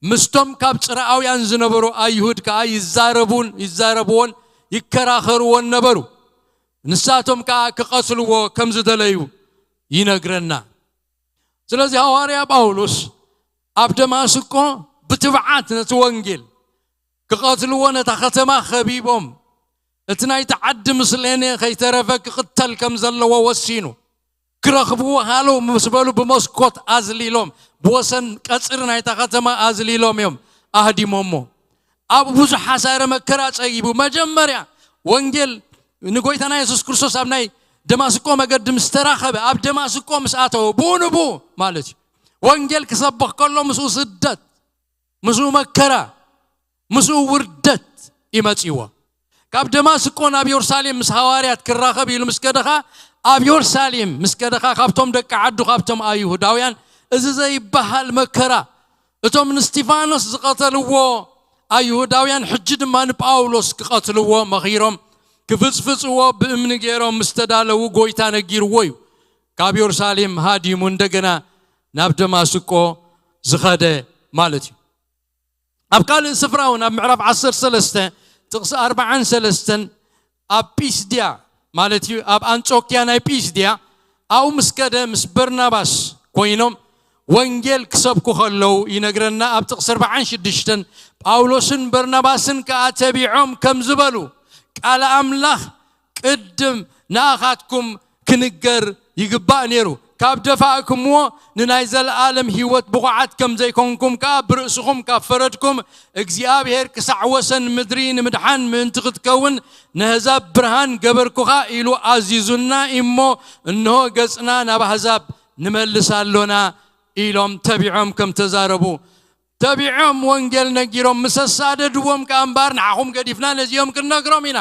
ምስቶም ካብ ጽርኣውያን ዝነበሩ ኣይሁድ ከኣ ይዛረቡን ይዛረብዎን ይከራኸርዎን ነበሩ። ንሳቶም ከኣ ክቐትልዎ ከም ዝደለዩ ይነግረና። ስለዚ ሃዋርያ ጳውሎስ ኣብ ደማስቆ ብትብዓት ነቲ ወንጌል ክቐትልዎ ነታ ከተማ ኸቢቦም እቲ ናይቲ ዓዲ ምስሌኔ ከይተረፈ ክቕተል ከም ዘለዎ ወሲኑ። ክረኽብዎ ሃለው ምስ በሉ ብመስኮት ኣዝሊሎም፣ ብወሰን ቀጽሪ ናይታ ከተማ ኣዝሊሎም እዮም ኣህዲሞሞ። ኣብ ብዙሕ ሓሳረ መከራ ጸጊቡ፣ መጀመርያ ወንጌል ንጎይታና የሱስ ክርስቶስ ኣብ ናይ ደማስቆ መገዲ ምስ ተራኸበ፣ ኣብ ደማስቆ ምስ ኣተወ፣ ብኡ ንብኡ ማለት እዩ። ወንጌል ክሰብኽ ከሎ ምስኡ ስደት፣ ምስኡ መከራ፣ ምስኡ ውርደት ይመጽእዎ። ካብ ደማስቆ ናብ የሩሳሌም ምስ ሃዋርያት ክራኸብ ኢሉ ምስ ከደኻ፣ ኣብ የሩሳሌም ምስ ከደኻ፣ ካብቶም ደቂ ዓዱ፣ ካብቶም ኣይሁዳውያን እዚ ዘይበሃል መከራ፣ እቶም ንስቲፋኖስ ዝቐተልዎ ኣይሁዳውያን ሕጂ ድማ ንጳውሎስ ክቐትልዎ መኺሮም ክፍጽፍጽዎ ብእምኒ ገይሮም ምስ ተዳለዉ፣ ጎይታ ነጊርዎ እዩ ካብ የሩሳሌም ሃዲሙ እንደገና ናብ ደማስቆ ዝኸደ ማለት እዩ። ኣብ ካልእ ስፍራ እውን ኣብ ምዕራፍ ዓሰርተ ሰለስተ ጥቕሲ ኣርባዓን ሰለስተን ኣብ ጲስድያ ማለት እዩ፣ ኣብ ኣንጾክያ ናይ ጲስድያ ኣብኡ ምስ ከደ ምስ በርናባስ ኮይኖም ወንጌል ክሰብኩ ከለዉ ይነግረና። ኣብ ጥቕሲ ኣርባዓን ሽዱሽተን ጳውሎስን በርናባስን ከኣ ተቢዖም ከም ዝበሉ ቃል ኣምላኽ ቅድም ንኣኻትኩም ክንገር ይግባእ ነይሩ። ካብ ደፋእኩምዎ ንናይ ዘለኣለም ህይወት ብቑዓት ከም ዘይኮንኩም ከኣ ብርእስኹም ካብ ፈረድኩም፣ እግዚኣብሔር ክሳዕ ወሰን ምድሪ ንምድሓን ምእንቲ ክትከውን ነህዛብ ብርሃን ገበርኩኻ ኢሉ ኣዚዙና እሞ፣ እንሆ ገጽና ናብ ኣህዛብ ንመልስ ኣሎና ኢሎም ተቢዖም ከም ተዛረቡ፣ ተቢዖም ወንጌል ነጊሮም ምስ ኣሳደድዎም ከኣ እምበኣር ንዓኹም ገዲፍና ነዚኦም ክንነግሮም ኢና።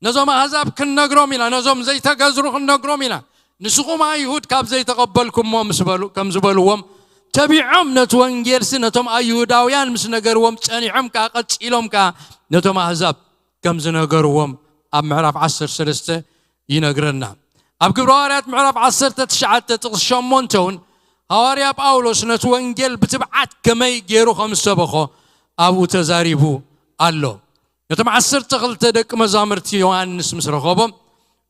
ነዞም ኣህዛብ ክንነግሮም ኢና፣ ነዞም ዘይተገዝሩ ክንነግሮም ኢና። ንስኹም ኣይሁድ ካብ ዘይተቐበልኩሞ ምስ በሉ፣ ከም ዝበልዎም ተቢዖም ነቲ ወንጌልሲ ነቶም ኣይሁዳውያን ምስ ነገርዎም ጸኒዖም ከኣ ቀጺሎም ከኣ ነቶም ኣህዛብ ከም ዝነገርዎም ኣብ ምዕራፍ ዓሰርተ ሰለስተ ይነግረና። ኣብ ግብረ ሃዋርያት ምዕራፍ ዓሰርተ ትሽዓተ ጥቕሲ ሸሞንተ እውን ሃዋርያ ጳውሎስ ነቲ ወንጌል ብትብዓት ከመይ ገይሩ ከም ዝሰበኾ ኣብኡ ተዛሪቡ ኣሎ። ነቶም ዓሰርተ ክልተ ደቂ መዛሙርቲ ዮሃንስ ምስ ረኸቦም፣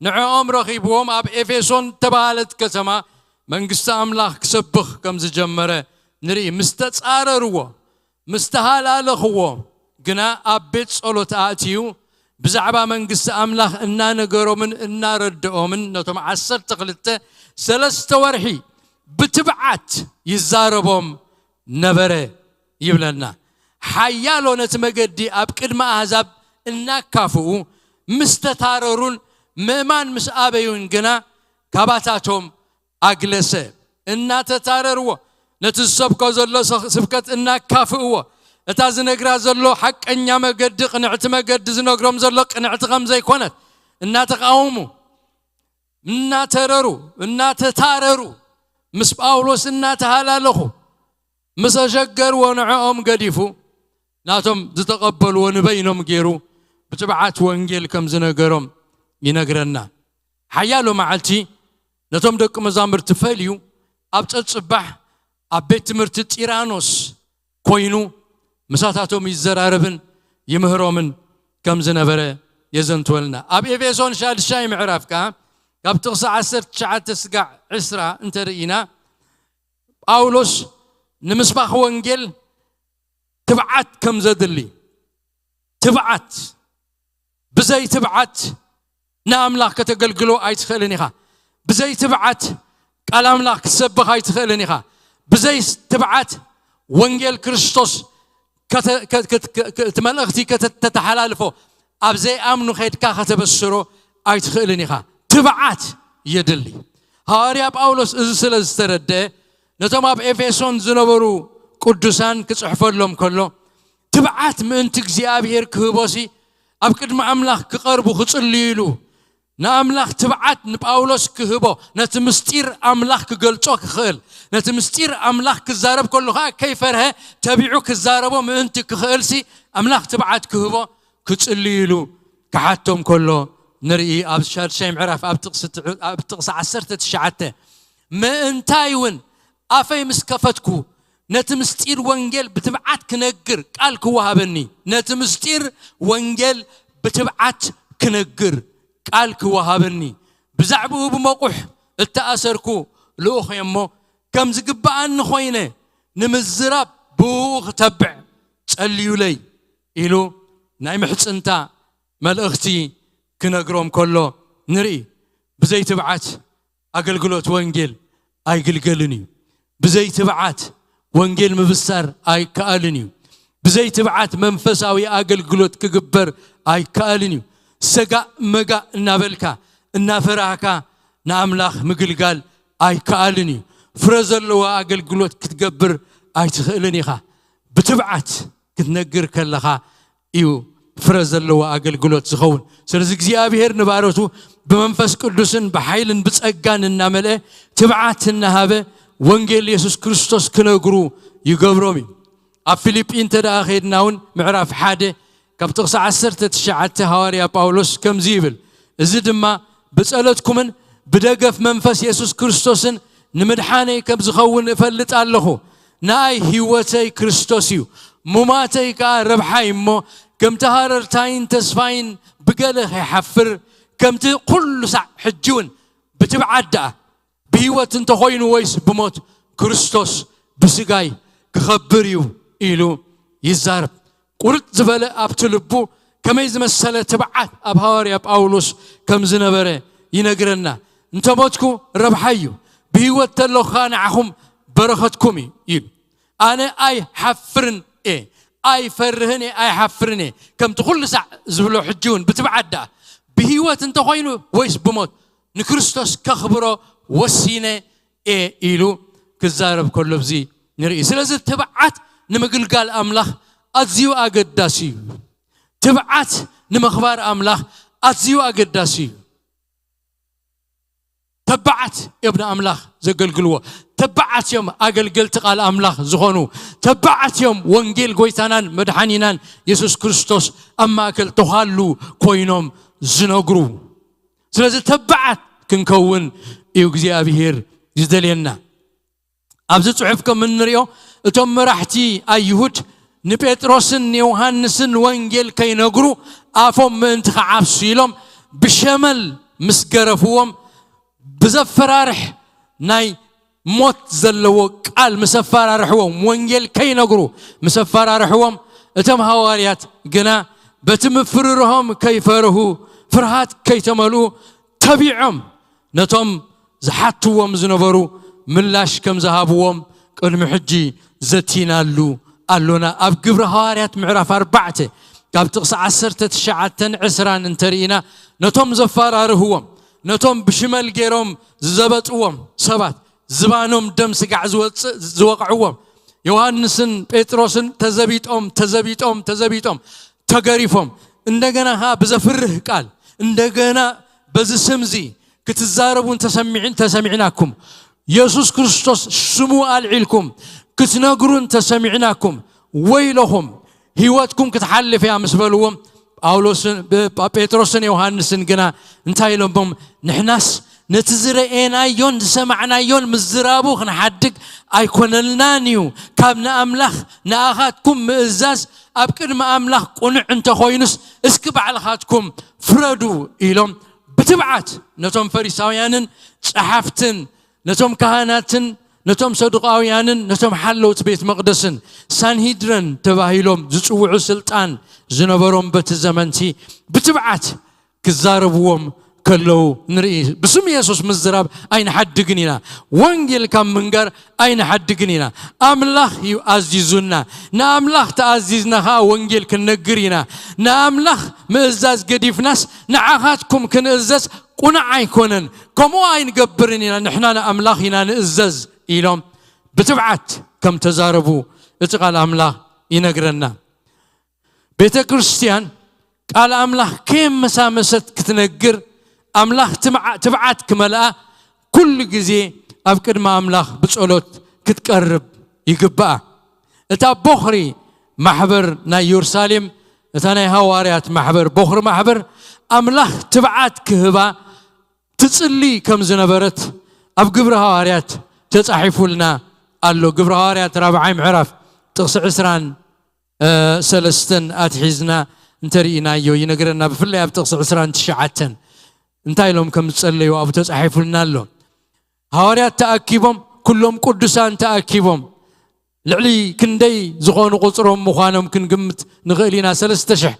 ንዕኦም ረኺብዎም ኣብ ኤፌሶን እተባህለት ከተማ መንግስቲ ኣምላኽ ክሰብኽ ከም ዝጀመረ ንርኢ። ምስ ተጻረርዎ፣ ምስ ተሃላለኽዎ ግና ኣብ ቤት ጸሎት ኣእትዩ ብዛዕባ መንግስቲ ኣምላኽ እናነገሮምን እናረድኦምን ነቶም ዓሰርተ ክልተ ሰለስተ ወርሒ ብትብዓት ይዛረቦም ነበረ ይብለና። ሓያሎ ነቲ መገዲ ኣብ ቅድሚ ኣህዛብ እናካፍኡ ምስ ተታረሩን ምእማን ምስ ኣበዩን ግና ካባታቶም ኣግለሰ። እናተታረርዎ ነቲ ዝሰብኮ ዘሎ ሰ-፣ ስብከት እናካፍእዎ፣ እታ ዝነግራ ዘሎ ሓቀኛ መገዲ፣ ቅንዕቲ መገዲ ዝነግሮም ዘሎ ቅንዕቲ ከም ዘይኮነት እናተቃወሙ፣ እናተረሩ፣ እናተታረሩ፣ ምስ ጳውሎስ እናተሃላለኹ፣ ምስ ኣሸገርዎ ንዕኦም ገዲፉ፣ ናቶም ዝተቐበልዎ ንበይኖም ገይሩ ብትብዓት ወንጌል ከም ዝነገሮም ይነግረና። ሓያሎ መዓልቲ ነቶም ደቂ መዛሙርቲ ፈልዩ ኣብ ጸጽባሕ ኣብ ቤት ትምህርቲ ጢራኖስ ኮይኑ ምሳታቶም ይዘራረብን ይምህሮምን ከም ዝነበረ የዘንትወልና። ኣብ ኤፌሶን ሻድሻይ ምዕራፍ ከኣ ካብ ጥቕሲ ዓሰርተ ትሽዓተ ስጋዕ ዕስራ እንተርኢና፣ ጳውሎስ ንምስባኽ ወንጌል ትብዓት ከም ዘድሊ፣ ትብዓት፣ ብዘይ ትብዓት ንኣምላኽ ከተገልግሎ ኣይትኽእልን ኢኻ። ብዘይ ትብዓት ቃል ኣምላኽ ክትሰብኽ ኣይትኽእልን ኢኻ። ብዘይ ትብዓት ወንጌል ክርስቶስ ከተ-፣ ከ-፣ ከ-፣ ከ-፣ እቲ መልእኽቲ ከተተሓላልፎ ኣብ ዘይኣምኑ ከድካ ከተበስሮ ኣይትኽእልን ኢኻ። ትብዓት የድሊ። ሃዋርያ ጳውሎስ እዚ ስለ ዝተረድአ ነቶም ኣብ ኤፌሶን ዝነበሩ ቅዱሳን ክጽሕፈሎም ከሎ፣ ትብዓት ምእንቲ እግዚኣብሔር ክህቦሲ ኣብ ቅድሚ ኣምላኽ ክቐርቡ ክጽልዩ ኢሉ ንኣምላኽ ትብዓት ንጳውሎስ ክህቦ፣ ነቲ ምስጢር ኣምላኽ ክገልጾ ክኽእል፣ ነቲ ምስጢር ኣምላኽ ክዛረብ ከሎ ኸኣ ከይፈርሀ ተቢዑ ክዛረቦ ምእንቲ ክኽእልሲ ኣምላኽ ትብዓት ክህቦ ክጽልዩ ኢሉ ክሓቶም ከሎ ንርኢ። ኣብ ሻድሻይ ምዕራፍ ኣብ ጥቕሲ ትዕ-፣ ኣብ ጥቕሲ ዓሰርተ ትሽዓተ፣ ምእንታይ እውን ኣፈይ ምስ ከፈትኩ ነቲ ምስጢር ወንጌል ብትብዓት ክነግር ቃል ክወሃበኒ፣ ነቲ ምስጢር ወንጌል ብትብዓት ክነግር ቃል ክወሃበኒ፣ ብዛዕባኡ ብመቑሕ እተኣሰርኩ ልኡኽ እየ እሞ፣ ከም ዝግብኣኒ ኾይነ ንምዝራብ ብእኡ ክተብዕ ጸልዩለይ ኢሉ ናይ ምሕጽንታ መልእኽቲ ክነግሮም ከሎ ንርኢ። ብዘይ ትብዓት ኣገልግሎት ወንጌል ኣይግልገልን እዩ። ብዘይ ትብዓት ወንጌል ምብሳር ኣይከኣልን እዩ። ብዘይ ትብዓት መንፈሳዊ ኣገልግሎት ክግበር ኣይከኣልን እዩ። ሰጋእ መጋእ እናበልካ እናፈራህካ ንኣምላኽ ምግልጋል ኣይከኣልን እዩ። ፍረ ዘለዎ ኣገልግሎት ክትገብር ኣይትኽእልን ኢኻ። ብትብዓት ክትነግር ከለኻ እዩ ፍረ ዘለዎ ኣገልግሎት ዝኸውን። ስለዚ እግዚኣብሔር ንባሮቱ ብመንፈስ ቅዱስን ብሓይልን ብጸጋን እናመልአ ትብዓት እናሃበ ወንጌል የሱስ ክርስቶስ ክነግሩ ይገብሮም እዩ። ኣብ ፊልጲ እንተ ደኣ ኸይድና እውን ምዕራፍ ሓደ ካብ ጥቕሲ ዓሰርተ ትሽዓተ ሃዋርያ ጳውሎስ ከምዚ ይብል፣ እዚ ድማ ብጸሎትኩምን ብደገፍ መንፈስ የሱስ ክርስቶስን ንምድሓነይ ከም ዝኸውን እፈልጥ ኣለኹ። ንኣይ ህይወተይ ክርስቶስ እዩ፣ ሙማተይ ከኣ ረብሓይ እሞ፣ ከምቲ ሃረርታይን ተስፋይን ብገለ ከይሓፍር፣ ከምቲ ኩሉ ሳዕ ሕጂ እውን ብትብዓት ደኣ ብህይወት እንተኾይኑ ወይስ ብሞት ክርስቶስ ብስጋይ ክኸብር እዩ ኢሉ ይዛረብ። ቁርጥ ዝበለ ኣብቲ ልቡ ከመይ ዝመሰለ ትብዓት ኣብ ሃዋርያ ጳውሎስ ከም ዝነበረ ይነግረና። እንተ ሞትኩ ረብሓይ እዩ፣ ብህይወት ተለኹ ኸኣ ንዓኹም በረኸትኩም እዩ ኢሉ። ኣነ ኣይሓፍርን እየ፣ ኣይፈርህን እየ፣ ኣይሓፍርን እየ። ከምቲ ኩሉ ሳዕ ዝብሎ ሕጂ እውን ብትብዓት ደኣ ብህይወት እንተኾይኑ ወይስ ብሞት ንክርስቶስ ከኽብሮ ወሲነ እየ ኢሉ ክዛረብ ከሎ ኣብዚ ንርኢ። ስለዚ ትብዓት ንምግልጋል ኣምላኽ ኣዝዩ ኣገዳሲ እዩ። ትብዓት ንምኽባር ኣምላኽ ኣዝዩ ኣገዳሲ እዩ። ተባዓት እዮም ንኣምላኽ ዘገልግልዎ። ተባዓት እዮም ኣገልገልቲ ቃል ኣምላኽ ዝኾኑ። ተባዓት እዮም ወንጌል ጎይታናን መድሓኒናን የሱስ ክርስቶስ ኣብ ማእከል ተዃሉ ኮይኖም ዝነግሩ። ስለዚ ተባዓት ክንከውን እዩ እግዚኣብሔር ዝደልየና። ኣብዚ ጽሑፍ ከም እንሪኦ እቶም መራሕቲ ኣይሁድ ንጴጥሮስን ንዮሃንስን ወንጌል ከይነግሩ ኣፎም ምእንቲ ክዓብሱ ኢሎም ብሸመል ምስ ገረፍዎም ብዘፈራርሕ ናይ ሞት ዘለዎ ቃል ምስ ኣፈራርሕዎም፣ ወንጌል ከይነግሩ ምስ ኣፈራርሕዎም፣ እቶም ሃዋርያት ግና በቲ ምፍርርሆም ከይፈርሁ፣ ፍርሃት ከይተመልኡ ተቢዖም ነቶም ዝሓትዎም ዝነበሩ ምላሽ ከም ዝሃብዎም ቅድሚ ሕጂ ዘቲናሉ ኣሎና። ኣብ ግብሪ ሃዋርያት ምዕራፍ ኣርባዕተ ካብ ጥቕሲ ዓሰርተ ትሽዓተን ዕስራን እንተርኢና፣ ነቶም ዘፈራርህዎም፣ ነቶም ብሽመል ገይሮም ዝዘበጥዎም ሰባት፣ ዝባኖም ደም ስጋዕ ዝወፅእ ዝወቕዕዎም፣ ዮሃንስን ጴጥሮስን ተዘቢጦም፣ ተዘቢጦም፣ ተዘቢጦም፣ ተገሪፎም፣ እንደገና ኸዓ ብዘፍርህ ቃል፣ እንደገና በዚ ስምዚ ክትዛረቡ እንተሰሚዕን ተሰሚዕናኩም፣ የሱስ ክርስቶስ ስሙ ኣልዒልኩም ክትነግሩ እንተሰሚዕናኩም፣ ወይለኹም፣ ህይወትኩም ክትሓልፍ እያ ምስ በልዎም፣ ጳውሎስን፣ ብ-፣ ጴጥሮስን ዮሃንስን ግና እንታይ ኢሎሞም? ንሕናስ ነቲ ዝረኤናዮን ዝሰማዕናዮን ምዝራቡ ክንሓድግ ኣይኮነልናን እዩ። ካብ ንኣምላኽ ንኣኻትኩም ምእዛዝ ኣብ ቅድሚ ኣምላኽ ቅኑዕ እንተኾይኑስ፣ እስኪ ባዕልኻትኩም ፍረዱ ኢሎም ብትብዓት ነቶም ፈሪሳውያንን ጸሓፍትን፣ ነቶም ካህናትን፣ ነቶም ሰዱቃውያንን፣ ነቶም ሓለውቲ ቤት መቕደስን፣ ሳንሂድረን ተባሂሎም ዝጽውዑ ስልጣን ዝነበሮም በቲ ዘመንቲ ብትብዓት ክዛረብዎም ከለዉ ንርኢ። ብስም የሱስ ምዝራብ ኣይንሓድግን ኢና። ወንጌል ካብ ምንጋር ኣይንሓድግን ኢና። ኣምላኽ እዩ ኣዚዙና። ንኣምላኽ ተኣዚዝና ኸዓ ወንጌል ክንነግር ኢና። ንኣምላኽ ምእዛዝ ገዲፍናስ ንዓኻትኩም ክንእዘዝ ቁኑዕ ኣይኮነን። ከምኡ ኣይንገብርን ኢና። ንሕና ንኣምላኽ ኢና ንእዘዝ ኢሎም ብትብዓት ከም ተዛረቡ እቲ ቃል ኣምላኽ ይነግረና። ቤተ ክርስቲያን ቃል ኣምላኽ ከየመሳመሰት ክትነግር፣ ኣምላኽ ትምዓ-፣ ትብዓት ክመልኣ ኩሉ ግዜ ኣብ ቅድሚ ኣምላኽ ብጸሎት ክትቀርብ ይግብኣ። እታ ቦኽሪ ማሕበር ናይ የሩሳሌም፣ እታ ናይ ሃዋርያት ማሕበር፣ ቦኽሪ ማሕበር፣ ኣምላኽ ትብዓት ክህባ ትጽሊ ከም ዝነበረት ኣብ ግብሪ ሃዋርያት ተጻሒፉልና ኣሎ። ግብሪ ሃዋርያት ራብዓይ ምዕራፍ ጥቕሲ ዕስራን ሰለስተን ኣትሒዝና እንተርኢናዮ ይነግረና። ብፍላይ ኣብ ጥቕሲ ዕስራን ትሽዓተን እንታይ ኢሎም ከም ዝጸለዩ ኣብኡ ተጻሒፉልና ኣሎ። ሃዋርያት ተኣኪቦም፣ ኩሎም ቅዱሳን ተኣኪቦም፣ ልዕሊ ክንደይ ዝኾኑ ቁጽሮም ምዃኖም ክንግምት ንኽእል ኢና። ሰለስተ ሽሕ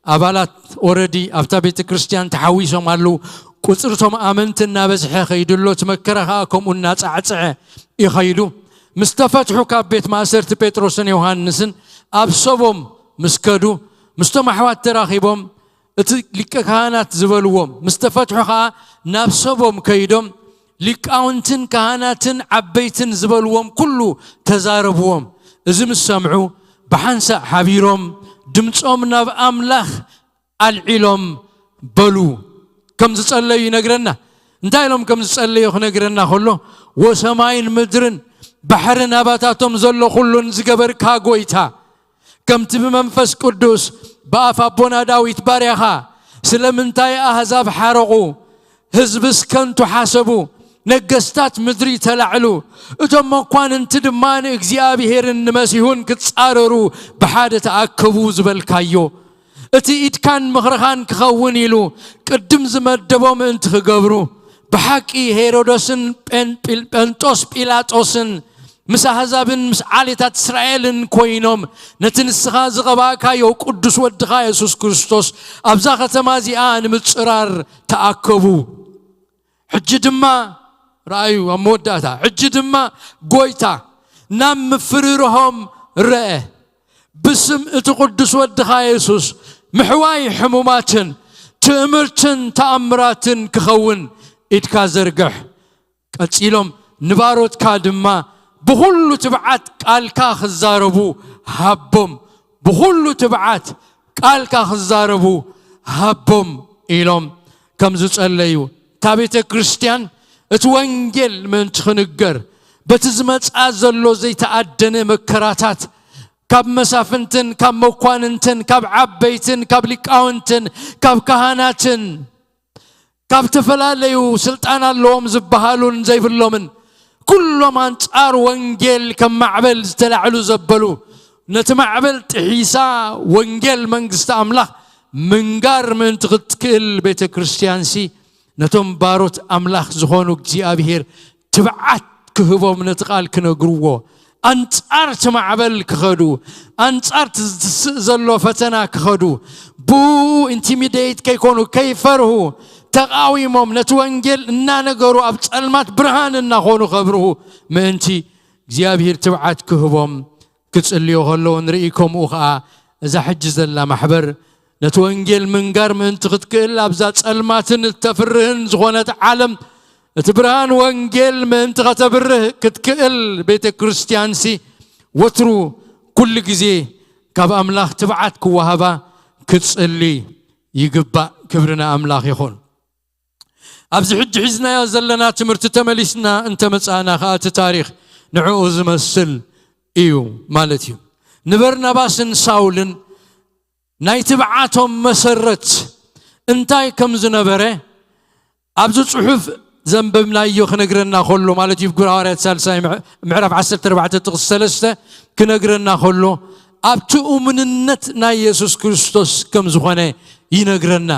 ኣባላት ኦረዲ ኣብታ ቤተ ክርስቲያን ተሓዊሶም ኣለዉ። ቁፅርቶም ኣመንቲ እናበዝሐ ኸይዱ ኣሎ። እቲ መከራ ኸዓ ከምኡ እናፃዕፅዐ ይኸይዱ። ምስ ተፈትሑ ካብ ቤት ማእሰርቲ ጴጥሮስን ዮሃንስን ኣብ ሰቦም ምስ ከዱ ምስቶም ኣሕዋት ተራኺቦም እቲ ሊቀ ካህናት ዝበልዎም ምስ ተፈትሑ ኸዓ ናብ ሰቦም ከይዶም ሊቃውንትን ካህናትን ዓበይትን ዝበልዎም ኩሉ ተዛረብዎም። እዚ ምስ ሰምዑ ብሓንሳእ ሓቢሮም ድምፆም ናብ ኣምላኽ ኣልዒሎም በሉ ከም ዝጸለዩ ይነግረና። እንታይ ኢሎም ከም ዝጸለዩ ክነግረና ከሎ፣ ወሰማይን ምድርን ባሕርን ኣባታቶም ዘሎ ኩሉን ዝገበርካ ጎይታ፣ ከምቲ ብመንፈስ ቅዱስ ብኣፍ ኣቦና ዳዊት ባርያኻ ስለምንታይ ኣህዛብ ሓረቑ፣ ህዝብስ ከንቱ ሓሰቡ፣ ነገስታት ምድሪ ተላዕሉ፣ እቶም መኳንንቲ ድማ ንእግዚኣብሔርን ንመሲሁን ክጻረሩ ብሓደ ተኣከቡ ዝበልካዮ፣ እቲ ኢድካን ምኽርኻን ክኸውን ኢሉ ቅድም ዝመደቦ ምእንቲ ክገብሩ፣ ብሓቂ ሄሮዶስን ጴንጲል-፣ ጴንጦስ ጲላጦስን ምስ ኣህዛብን ምስ ዓሌታት እስራኤልን ኮይኖም ነቲ ንስኻ ዝቐባእካዮ ቅዱስ ወድኻ የሱስ ክርስቶስ ኣብዛ ከተማ እዚኣ ንምጽራር ተኣከቡ። ሕጂ ድማ፣ ረኣዩ ኣብ መወዳእታ፣ ሕጂ ድማ ጎይታ ናብ ምፍርርሆም ረአ። ብስም እቲ ቅዱስ ወድኻ የሱስ ምሕዋይ ሕሙማትን ትእምርትን ተኣምራትን ክኸውን ኢድካ ዘርግሕ። ቀጺሎም ንባሮትካ ድማ ብኹሉ ትብዓት ቃልካ ክዛረቡ ሃቦም። ብኹሉ ትብዓት ቃልካ ክዛረቡ ሃቦም ኢሎም ከም ዝጸለዩ፣ እታ ቤተ ክርስቲያን እቲ ወንጌል ምእንቲ ክንገር በቲ ዝመጽኣ ዘሎ ዘይተኣደነ መከራታት ካብ መሳፍንትን ካብ መኳንንትን ካብ ዓበይትን ካብ ሊቃውንትን ካብ ካህናትን ካብ ዝተፈላለዩ ስልጣን ኣለዎም ዝበሃሉን ዘይብሎምን ኩሎም ኣንጻር ወንጌል ከም ማዕበል ዝተላዕሉ ዘበሉ፣ ነቲ ማዕበል ጥሒሳ ወንጌል መንግስቲ ኣምላኽ ምንጋር ምእንቲ ክትክእል ቤተ ክርስቲያንሲ ነቶም ባሮት ኣምላኽ ዝኾኑ እግዚኣብሔር ትብዓት ክህቦም ነቲ ቃል ክነግርዎ፣ ኣንጻር እቲ ማዕበል ክኸዱ፣ ኣንጻር እቲ ዝትስእ ዘሎ ፈተና ክኸዱ፣ ብኡ ኢንቲሚዴት ከይኮኑ፣ ከይፈርሁ፣ ተቓዊሞም ነቲ ወንጌል እናነገሩ ኣብ ጸልማት ብርሃን እናኾኑ ከብርሁ ምእንቲ እግዚኣብሔር ትብዓት ክህቦም ክጽልዮ ከለዉ ንርኢ። ከምኡ ኸኣ እዛ ሕጂ ዘላ ማሕበር ነቲ ወንጌል ምንጋር ምእንቲ ክትክእል ኣብዛ ጸልማትን እተፍርህን ዝኾነት ዓለም እቲ ብርሃን ወንጌል ምእንቲ ከተብርህ ክትክእል ቤተ ክርስቲያንሲ ወትሩ ኩሉ ግዜ ካብ ኣምላኽ ትብዓት ክወሃባ ክትጽሊ ይግባእ። ክብሪ ንኣምላኽ ይኹን። ኣብዚ ሕጂ ሒዝናዮ ዘለና ትምህርቲ ተመሊስና እንተመጻእና ኸኣ እቲ ታሪኽ ንዕኡ ዝመስል እዩ ማለት እዩ። ንበርናባስን ሳውልን ናይ ትብዓቶም መሰረት እንታይ ከም ዝነበረ ኣብዚ ጽሑፍ ዘንበብናዮ ክነግረና ከሎ ማለት እዩ። ግብረ ሃዋርያት ሳልሳይ ምዕ-፣ ምዕራፍ ዓሰርተ ኣርባዕተ ጥቕሲ ሰለስተ ክነግረና ከሎ ኣብቲ እሙንነት ናይ የሱስ ክርስቶስ ከም ዝኾነ ይነግረና።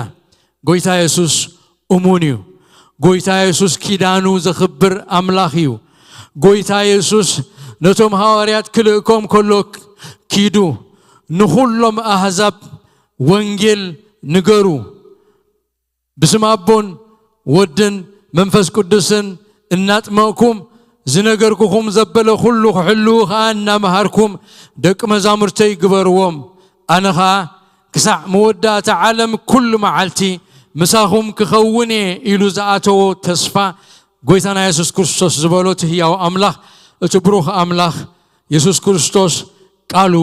ጎይታ የሱስ እሙን እዩ። ጎይታ የሱስ ኪዳኑ ዘኽብር ኣምላኽ እዩ። ጎይታ የሱስ ነቶም ሃዋርያት ክልእኮም ከሎ ክ-፣ ኪዱ ንኹሎም ኣህዛብ ወንጌል ንገሩ። ብስም ኣቦን ወድን መንፈስ ቅዱስን እናጥመቕኩም ዝነገርኩኹም ዘበለ ኩሉ ክሕልዉ ኸኣ እናመሃርኩም ደቂ መዛሙርተይ ግበርዎም። ኣነ ኸኣ ክሳዕ መወዳእታ ዓለም ኩሉ መዓልቲ ምሳኹም ክኸውን እየ ኢሉ ዝኣተዎ ተስፋ ጎይታና የሱስ ክርስቶስ ዝበሎ እቲ ህያው ኣምላኽ፣ እቲ ብሩኽ ኣምላኽ የሱስ ክርስቶስ ቃሉ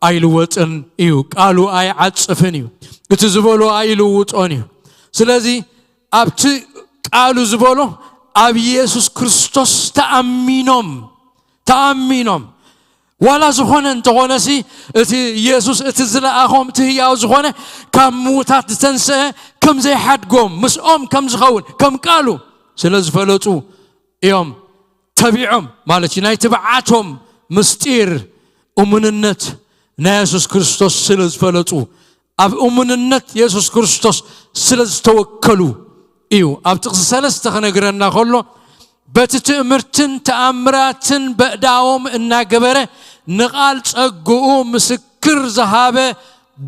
ኣይልወጥን እዩ። ቃሉ ኣይዓጽፍን እዩ። እቲ ዝበሎ ኣይልውጦን እዩ። ስለዚ ኣብቲ ቃሉ ዝበሎ ኣብ የሱስ ክርስቶስ ተኣሚኖም፣ ተኣሚኖም ዋላ ዝኾነ እንተኾነሲ እቲ የሱስ እቲ ዝለኣኾም እቲ ህያው ዝኾነ ካብ ምዉታት ዝተንስአ ከም ዘይሓድጎም ምስኦም ከም ዝኸውን ከም ቃሉ ስለ ዝፈለጡ እዮም ተቢዖም ማለት እዩ። ናይ ትብዓቶም ምስጢር እሙንነት ናይ የሱስ ክርስቶስ ስለ ዝፈለጡ፣ ኣብ እሙንነት የሱስ ክርስቶስ ስለ ዝተወከሉ እዩ። ኣብ ጥቕሲ ሰለስተ ክነግረና ከሎ፣ በቲ ትእምርትን ተኣምራትን በእዳዎም እናገበረ ንቓል ጸግኡ ምስክር ዝሃበ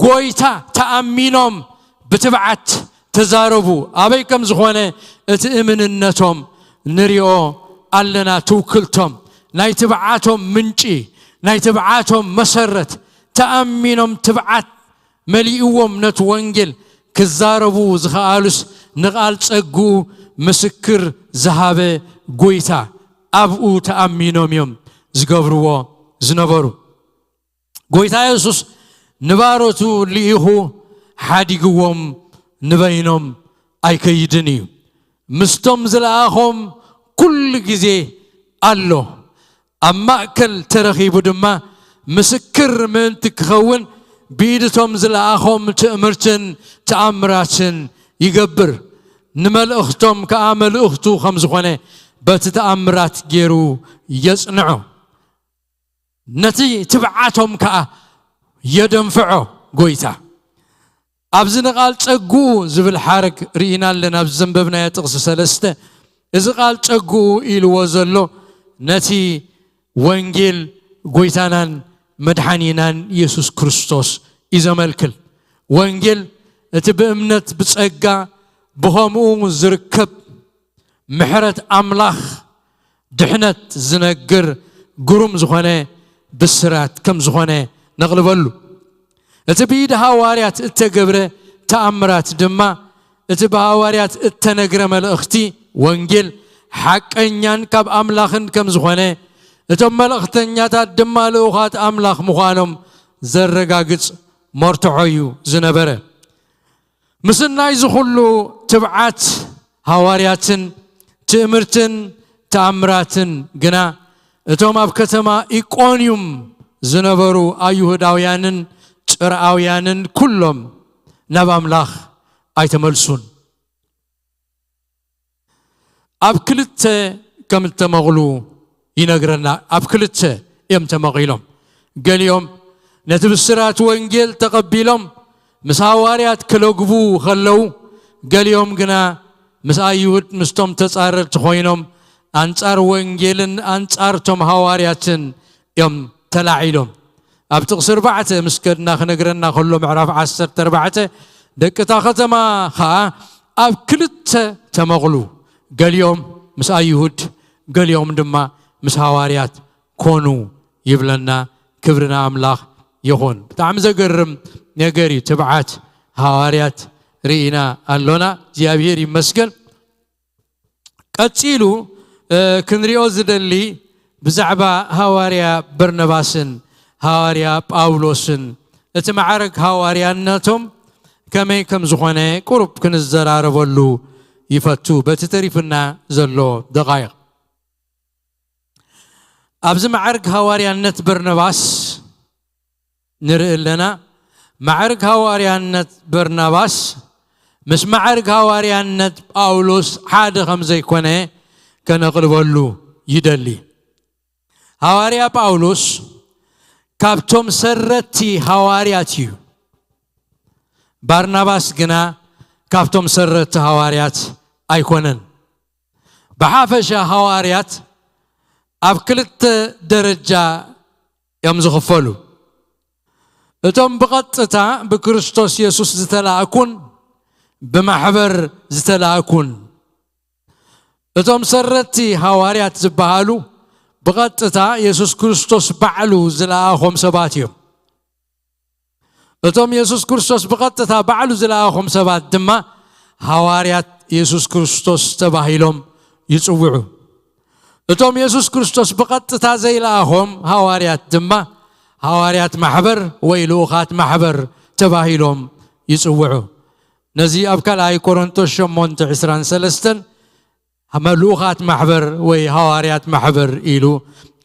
ጎይታ ተኣሚኖም ብትብዓት ተዛረቡ። ኣበይ ከም ዝኾነ እቲ እምንነቶም ንሪኦ ኣለና። ትውክልቶም፣ ናይ ትብዓቶም ምንጪ፣ ናይ ትብዓቶም መሰረት፣ ተኣሚኖም ትብዓት መሊእዎም ነቲ ወንጌል ክዛረቡ ዝኸኣሉስ ንቓል ጸግኡ ምስክር ዝሃበ ጎይታ ኣብኡ ተኣሚኖም እዮም ዝገብርዎ ዝነበሩ። ጎይታ የሱስ ንባሮቱ ልኢኹ ሓዲግዎም ንበይኖም ኣይከይድን እዩ። ምስቶም ዝለኣኾም ኩሉ ግዜ ኣሎ። ኣብ ማእከል ተረኺቡ ድማ ምስክር ምእንቲ ክኸውን ብኢድቶም ዝለኣኾም ትእምርትን ተኣምራትን ይገብር። ንመልእኽቶም ከኣ መልእኽቱ ከም ዝኾነ በቲ ተኣምራት ገይሩ የጽንዖ። ነቲ ትብዓቶም ከኣ የደንፍዖ ጎይታ። ኣብዚ ንቓል ጸግኡ ዝብል ሓረግ ርኢና ኣለና። ኣብዚ ዘንበብናዮ ጥቕሲ ሰለስተ፣ እዚ ቃል ጸግኡ ኢልዎ ዘሎ ነቲ ወንጌል ጎይታናን መድሓኒናን የሱስ ክርስቶስ እዩ ዘመልክል። ወንጌል እቲ ብእምነት ብጸጋ ብኸምኡ ዝርከብ ምሕረት ኣምላኽ ድሕነት ዝነግር ግሩም ዝኾነ ብስራት ከም ዝኾነ ነቕልበሉ። እቲ ብኢድ ሃዋርያት እተገብረ ተኣምራት ድማ እቲ ብሃዋርያት እተነግረ መልእኽቲ ወንጌል ሓቀኛን ካብ ኣምላኽን ከም ዝኾነ እቶም መልእኽተኛታት ድማ ልኡኻት ኣምላኽ ምዃኖም ዘረጋግጽ መርትዖ እዩ ዝነበረ። ምስናይ ዝኹሉ ትብዓት ሃዋርያትን ትእምርትን ተኣምራትን ግና እቶም ኣብ ከተማ ኢቆንዩም ዝነበሩ ኣይሁዳውያንን ጭርኣውያንን ኩሎም ናብ ኣምላኽ ኣይተመልሱን። ኣብ ክልተ ከም እተመቕሉ ይነግረና። ኣብ ክልተ እዮም ተመቒሎም። ገሊኦም ነቲ ብስራት ወንጌል ተቐቢሎም ምስ ሃዋርያት ክለግቡ ከለዉ፣ ገሊኦም ግና ምስ ኣይሁድ ምስቶም ተጻረርቲ ኮይኖም ኣንጻር ወንጌልን ኣንጻር ቶም ሃዋርያትን እዮም ተላዒሎም። ኣብ ጥቕሲ ኣርባዕተ ምስ ከድና ክነግረና ከሎ ምዕራፍ ዓሰርተ ኣርባዕተ ደቂ እታ ከተማ ኸኣ ኣብ ክልተ ተመቕሉ፣ ገሊኦም ምስ ኣይሁድ ገሊኦም ድማ ምስ ሃዋርያት ኮኑ ይብለና። ክብሪ ንኣምላኽ ይኹን። ብጣዕሚ ዘገርም ነገር እዩ። ትብዓት ሃዋርያት ርኢና ኣሎና። እግዚኣብሔር ይመስገን። ቀጺሉ ክንሪኦ ዝደሊ ብዛዕባ ሃዋርያ በርነባስን ሃዋርያ ጳውሎስን እቲ ማዕረግ ሃዋርያነቶም ከመይ ከም ዝኾነ ቁሩብ ክንዘራረበሉ ይፈቱ በቲ ተሪፍና ዘሎ ደቓይቕ። ኣብዚ ማዕርግ ሃዋርያነት በርነባስ ንርኢ ኣለና። ማዕርግ ሃዋርያነት በርናባስ ምስ ማዕርግ ሃዋርያነት ጳውሎስ ሓደ ከም ዘይኮነ ከነቕርበሉ ይደሊ። ሃዋርያ ጳውሎስ ካብቶም ሰረቲ ሃዋርያት እዩ። ባርናባስ ግና ካብቶም ሰረቲ ሃዋርያት ኣይኮነን። ብሓፈሻ ሃዋርያት ኣብ ክልተ ደረጃ እዮም ዝኽፈሉ። እቶም ብቐጥታ ብክርስቶስ የሱስ ዝተላእኩን ብማሕበር ዝተላእኩን። እቶም ሰረቲ ሃዋርያት ዝበሃሉ ብቐጥታ የሱስ ክርስቶስ ባዕሉ ዝለኣኾም ሰባት እዮም። እቶም የሱስ ክርስቶስ ብቐጥታ ባዕሉ ዝለኣኾም ሰባት ድማ ሃዋርያት የሱስ ክርስቶስ ተባሂሎም ይጽውዑ። እቶም የሱስ ክርስቶስ ብቐጥታ ዘይለኣኾም ሃዋርያት ድማ ሃዋርያት ማሕበር ወይ ልኡኻት ማሕበር ተባሂሎም ይጽውዑ። ነዚ ኣብ ካልኣይ ቆሮንቶስ ሸሞንተ ዕስራን ሰለስተን ልኡኻት ማሕበር ወይ ሃዋርያት ማሕበር ኢሉ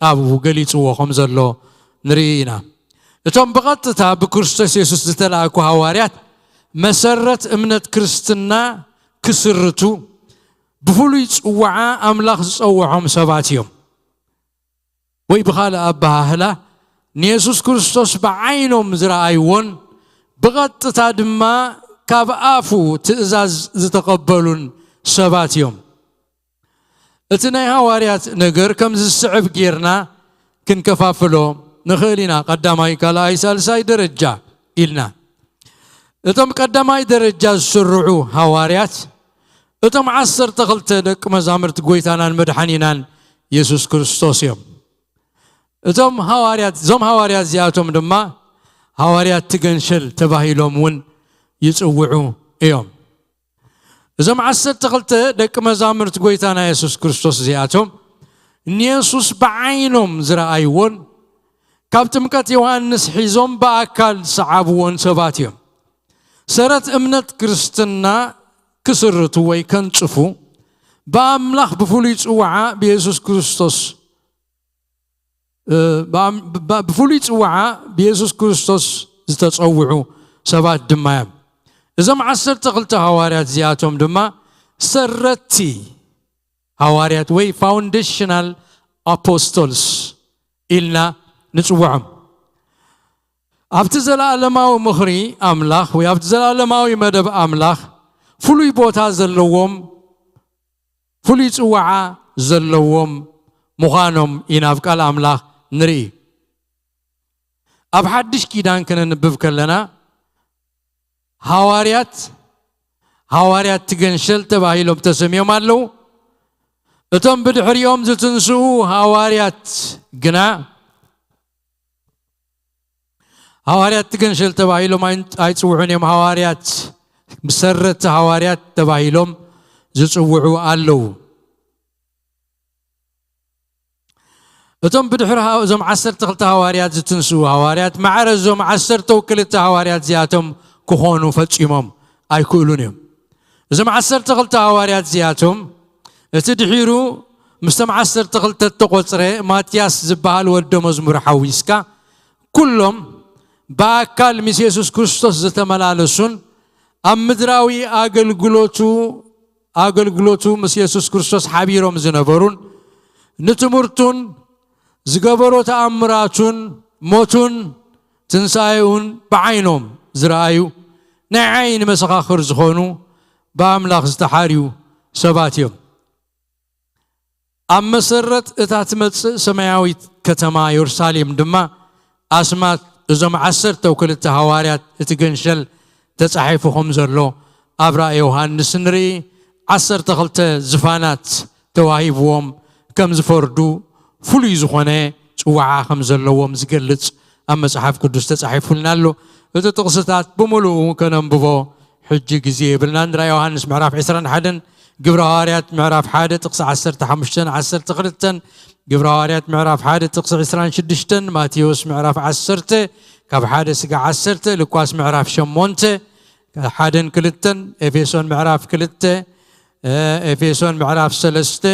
ኣብኡ ገሊጽዎ ከም ዘሎ ንርኢ ኢና። እቶም ብቐጥታ ብክርስቶስ የሱስ ዝተላእኩ ሃዋርያት መሰረት እምነት ክርስትና ክስርቱ ብፍሉይ ጽዋዓ ኣምላኽ ዝጸውዖም ሰባት እዮም። ወይ ብኻልእ ኣበሃህላ ንየሱስ ክርስቶስ ብዓይኖም ዝረኣይዎን ብቐጥታ ድማ ካብ ኣፉ ትእዛዝ ዝተቐበሉን ሰባት እዮም። እቲ ናይ ሃዋርያት ነገር ከም ዝስዕብ ጌርና ክንከፋፍሎ ንኽእል ኢና። ቀዳማይ፣ ካልኣይ፣ ሳልሳይ ደረጃ ኢልና። እቶም ቀዳማይ ደረጃ ዝስርዑ ሃዋርያት እቶም ዓሰርተ ክልተ ደቂ መዛሙርቲ ጎይታናን መድሓኒናን የሱስ ክርስቶስ እዮም። እቶም ሃዋርያት እዞም ሃዋርያት እዚኣቶም ድማ ሃዋርያት ትገንሸል ተባሂሎም እውን ይጽውዑ እዮም። እዞም ዓሰርተ ክልተ ደቂ መዛሙርቲ ጎይታና የሱስ ክርስቶስ እዚኣቶም ንየሱስ ብዓይኖም ዝረኣይዎን ካብ ጥምቀት ዮሃንስ ሒዞም ብኣካል ዝሰዓብዎን ሰባት እዮም። ሰረት እምነት ክርስትና ክስርቱ ወይ ከንጽፉ ብኣምላኽ ብፍሉይ ጽዋዓ ብየሱስ ክርስቶስ ብፍሉይ ጽዋዓ ብየሱስ ክርስቶስ ዝተጸውዑ ሰባት ድማ እዮም። እዞም ዓሰርተ ክልተ ሃዋርያት እዚኣቶም ድማ ሰረቲ ሃዋርያት ወይ foundational apostles ኢልና ንጽውዖም። ኣብቲ ዘለኣለማዊ ምኽሪ ኣምላኽ ወይ ኣብቲ ዘለኣለማዊ መደብ ኣምላኽ ፍሉይ ቦታ ዘለዎም ፍሉይ ጽዋዓ ዘለዎም ምዃኖም ኢና ኣብ ቃል ኣምላኽ ንርኢ። ኣብ ሓድሽ ኪዳን ክነንብብ ከለና ሃዋርያት ሃዋርያት ትገንሸል ተባሂሎም ተሰምዮም ኣለዉ። እቶም ብድሕሪኦም ዝትንስኡ ሃዋርያት ግና ሃዋርያት ትገንሸል ተባሂሎም ኣይጽውዑን እዮም። ሃዋርያት ብሰረቲ ሃዋርያት ተባሂሎም ዝጽውዑ ኣለዉ። እቶም ብድሕሪ እዞም ዓሰርተ ክልተ ሃዋርያት ዝትንስኡ ሃዋርያት ማዕረ እዞም ዓሰርተ ክልተ ሃዋርያት እዚኣቶም ክኾኑ ፈጺሞም ኣይክእሉን እዮም። እዞም ዓሰርተ ክልተ ሃዋርያት እዚኣቶም እቲ ድሒሩ ምስቶም ዓሰርተ ክልተ እተቖጽረ ማትያስ ዝበሃል ወዲ መዝሙር ሓዊስካ ኩሎም ብኣካል ምስ የሱስ ክርስቶስ ዝተመላለሱን ኣብ ምድራዊ ኣገልግሎቱ ኣገልግሎቱ ምስ የሱስ ክርስቶስ ሓቢሮም ዝነበሩን ንትምህርቱን ዝገበሮ ተኣምራቱን ሞቱን ትንሳኤኡን ብዓይኖም ዝረኣዩ ናይ ዓይኒ መሰኻኽር ዝኾኑ ብኣምላኽ ዝተሓርዩ ሰባት እዮም። ኣብ መሰረት እታ ትመጽእ ሰማያዊት ከተማ የሩሳሌም ድማ ኣስማት እዞም ዓሰርተው ክልተ ሃዋርያት እቲ ገንሸል ተጻሒፉ ከም ዘሎ ኣብ ራእይ ዮሃንስ ንርኢ። ዓሰርተ ክልተ ዝፋናት ተዋሂብዎም ከም ዝፈርዱ ፍሉይ ዝኾነ ጽዋዓ ከም ዘለዎም ዝገልጽ ኣብ መጽሓፍ ቅዱስ ተጻሒፉልና ኣሎ። እቲ ጥቕስታት ብምሉኡ ከነንብቦ ሕጂ ግዜ የብልናን። ራእይ ዮሃንስ ምዕራፍ ዕስራን ሓደን፣ ግብረ ሃዋርያት ምዕራፍ ሓደ ጥቕሲ ዓሰርተ ሓሙሽተን ዓሰርተ ክልተን፣ ግብረ ሃዋርያት ምዕራፍ ሓደ ጥቕሲ ዕስራን ሽዱሽተን፣ ማቴዎስ ምዕራፍ ዓሰርተ ካብ ሓደ ስጋዕ ዓሰርተ፣ ሉቃስ ምዕራፍ ሸሞንተ ሓደን ክልተን፣ ኤፌሶን ምዕራፍ ክልተ፣ ኤፌሶን ምዕራፍ ሰለስተ፣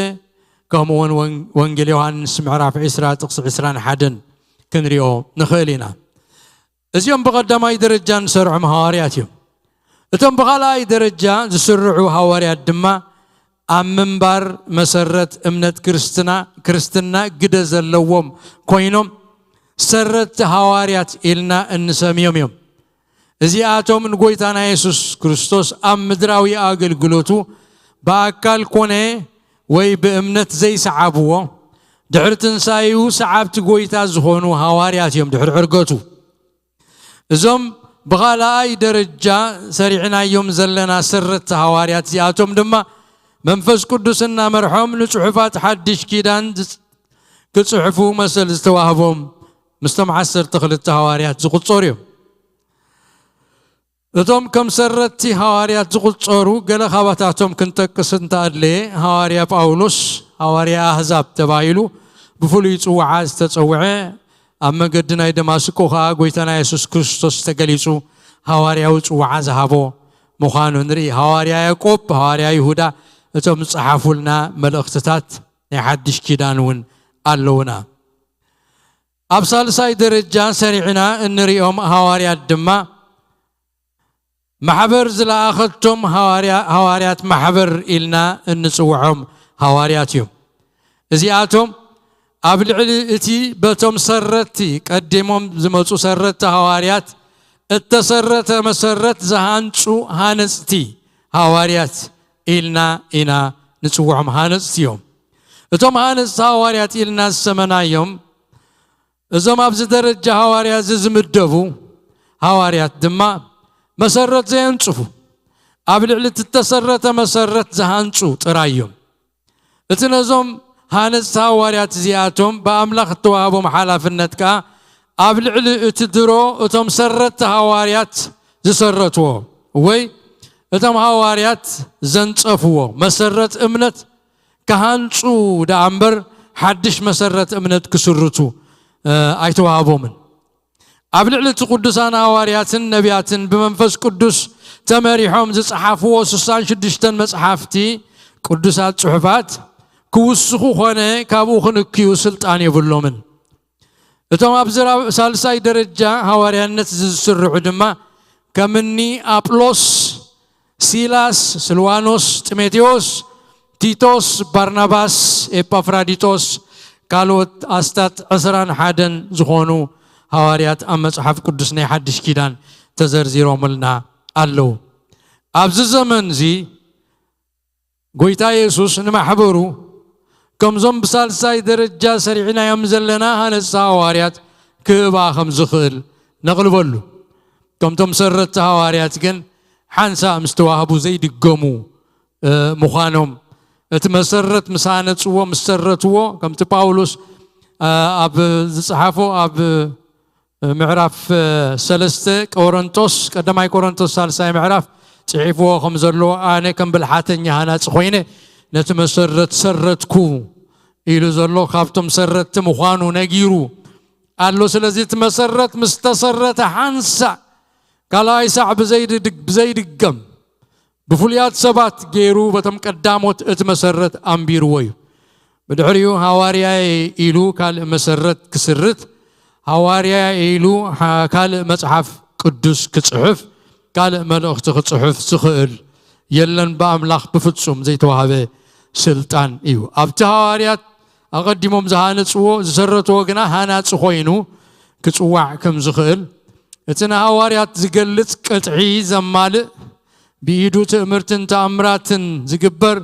ከምኡ እውን ወንጌል ዮሃንስ ምዕራፍ ዕስራ ጥቕሲ ዕስራን ሓደን ክንሪኦ ንኽእል ኢና። እዚኦም ብቐዳማይ ደረጃ ንሰርዖም ሃዋርያት እዮም። እቶም ብኻልኣይ ደረጃ ዝስርዑ ሃዋርያት ድማ ኣብ ምንባር መሰረት እምነት ክርስትና ግደ ዘለዎም ኮይኖም ሰረቲ ሃዋርያት ኢልና እንሰምዮም እዮም። እዚኣቶም ንጎይታና የሱስ ክርስቶስ ኣብ ምድራዊ ኣገልግሎቱ ብኣካል ኮነ ወይ ብእምነት ዘይሰዓብዎ ድሕሪ ትንሳኤኡ ሰዓብቲ ጎይታ ዝኾኑ ሃዋርያት እዮም። ድሕሪ ዕርገቱ እዞም ብኻልኣይ ደረጃ ሰሪዕናዮም ዘለና ሰረቲ ሃዋርያት እዚኣቶም ድማ መንፈስ ቅዱስ እናመርሖም ንጽሑፋት ሓድሽ ኪዳን ክጽሕፉ መሰል ዝተዋህቦም ምስቶም ዓሰርተ ክልተ ሃዋርያት ዝቑጸሩ እዮም። እቶም ከም ሰረቲ ሃዋርያት ዝቑጸሩ ገለ ካባታቶም ክንጠቅስ እንተኣድለየ ሃዋርያ ጳውሎስ ሃዋርያ ኣህዛብ ተባሂሉ ብፍሉይ ጽዋዓ ዝተጸውዐ ኣብ መገዲ ናይ ደማስቆ ኸኣ ጎይታና የሱስ ክርስቶስ ተገሊጹ ሃዋርያዊ ጽዋዓ ዝሃቦ ምዃኑ ንርኢ። ሃዋርያ ያዕቆብ ሃዋርያ ይሁዳ እቶም ዝጸሓፉልና መልእኽትታት ናይ ሓድሽ ኪዳን እውን ኣለውና። ኣብ ሳልሳይ ደረጃ ሰሪዕና እንሪኦም ሃዋርያት ድማ ማሕበር ዝለኣኸቶም ሃዋርያት ማሕበር ኢልና እንጽውዖም ሃዋርያት እዮም። እዚኣቶም ኣብ ልዕሊ እቲ በቶም ሰረቲ ቀዲሞም ዝመጹ ሰረቲ ሃዋርያት እተሰረተ መሰረት ዝሃንጹ ሃነጽቲ ሃዋርያት ኢልና ኢና ንጽውዖም። ሃነጽቲ እዮም። እቶም ሃነጽቲ ሃዋርያት ኢልና ዝሰመናዮም እዞም ኣብዚ ደረጃ ሃዋርያ እዚ ዝምደቡ ሃዋርያት ድማ መሰረት ዘየንጽፉ፣ ኣብ ልዕሊ እቲ እተሰረተ መሰረት ዝሃንጹ ጥራይ እዮም። እቲ ነዞም ሃነጽቲ ሃዋርያት እዚኣቶም ብኣምላኽ እተዋህቦም ሓላፍነት ከኣ ኣብ ልዕሊ እቲ ድሮ እቶም ሰረትቲ ሃዋርያት ዝሰረትዎ ወይ እቶም ሃዋርያት ዘንጸፍዎ መሰረት እምነት ክሃንጹ ደኣ እምበር ሓድሽ መሰረት እምነት ክስርቱ ኣይተዋህቦምን። ኣብ ልዕሊ እቲ ቅዱሳን ሃዋርያትን ነቢያትን ብመንፈስ ቅዱስ ተመሪሖም ዝጸሓፍዎ ስሳን ሽዱሽተን መጽሓፍቲ ቅዱሳት ጽሑፋት ክውስኹ ኾነ ካብኡ ክንክዩ ስልጣን የብሎምን። እቶም ኣብዚ ራ- ሳልሳይ ደረጃ ሃዋርያነት ዝስርዑ ድማ ከምኒ ኣጵሎስ፣ ሲላስ፣ ስልዋኖስ፣ ጢሞቴዎስ፣ ቲቶስ፣ ባርናባስ፣ ኤጳፍራዲጦስ፣ ካልኦት ኣስታት ዕስራን ሓደን ዝኾኑ ሃዋርያት ኣብ መጽሓፍ ቅዱስ ናይ ሓድሽ ኪዳን ተዘርዚሮምልና ኣለዉ። ኣብዚ ዘመን እዚ ጎይታ የሱስ ንማሕበሩ ከምዞም ብሳልሳይ ደረጃ ሰሪዕናዮም ዘለና ሃነጽቲ ሃዋርያት ክህባ ከም ዝኽእል ነቕልበሉ። ከምቶም ሰረትቲ ሃዋርያት ግን ሓንሳእ ምስ ተዋህቡ ዘይድገሙ ምዃኖም እቲ መሰረት ምስ ሃነጽዎ ምስ ሰረትዎ ከምቲ ጳውሎስ ኣብ ዝጸሓፎ ኣብ ምዕራፍ ሰለስተ ቆሮንቶስ ቀዳማይ ቆሮንቶስ ሳልሳይ ምዕራፍ ጽሒፍዎ ከም ዘሎ ኣነ ከም ብልሓተኛ ሃናጺ ኮይነ ነቲ መሰረት ሰረትኩ ኢሉ ዘሎ ካብቶም ሰረትቲ ምዃኑ ነጊሩ ኣሎ። ስለዚ እቲ መሰረት ምስ ተሰረተ ሓንሳእ ካልኣይ ሳዕ ብዘይድግ- ብዘይድገም ብፍሉያት ሰባት ገይሩ በቶም ቀዳሞት እቲ መሰረት ኣንቢርዎ እዩ። ብድሕሪኡ ሃዋርያየ ኢሉ ካልእ መሰረት ክስርት፣ ሃዋርያየ ኢሉ ካልእ መጽሓፍ ቅዱስ ክጽሕፍ፣ ካልእ መልእኽቲ ክጽሕፍ ዝኽእል የለን። ብኣምላኽ ብፍጹም ዘይተዋህበ ስልጣን እዩ። ኣብቲ ሃዋርያት ኣቐዲሞም ዝሃነጽዎ ዝሰረትዎ ግና ሃናጺ ኮይኑ ክጽዋዕ ከም ዝኽእል እቲ ንሃዋርያት ዝገልጽ ቅጥዒ ዘማልእ ብኢዱ ትእምርትን ተኣምራትን ዝግበር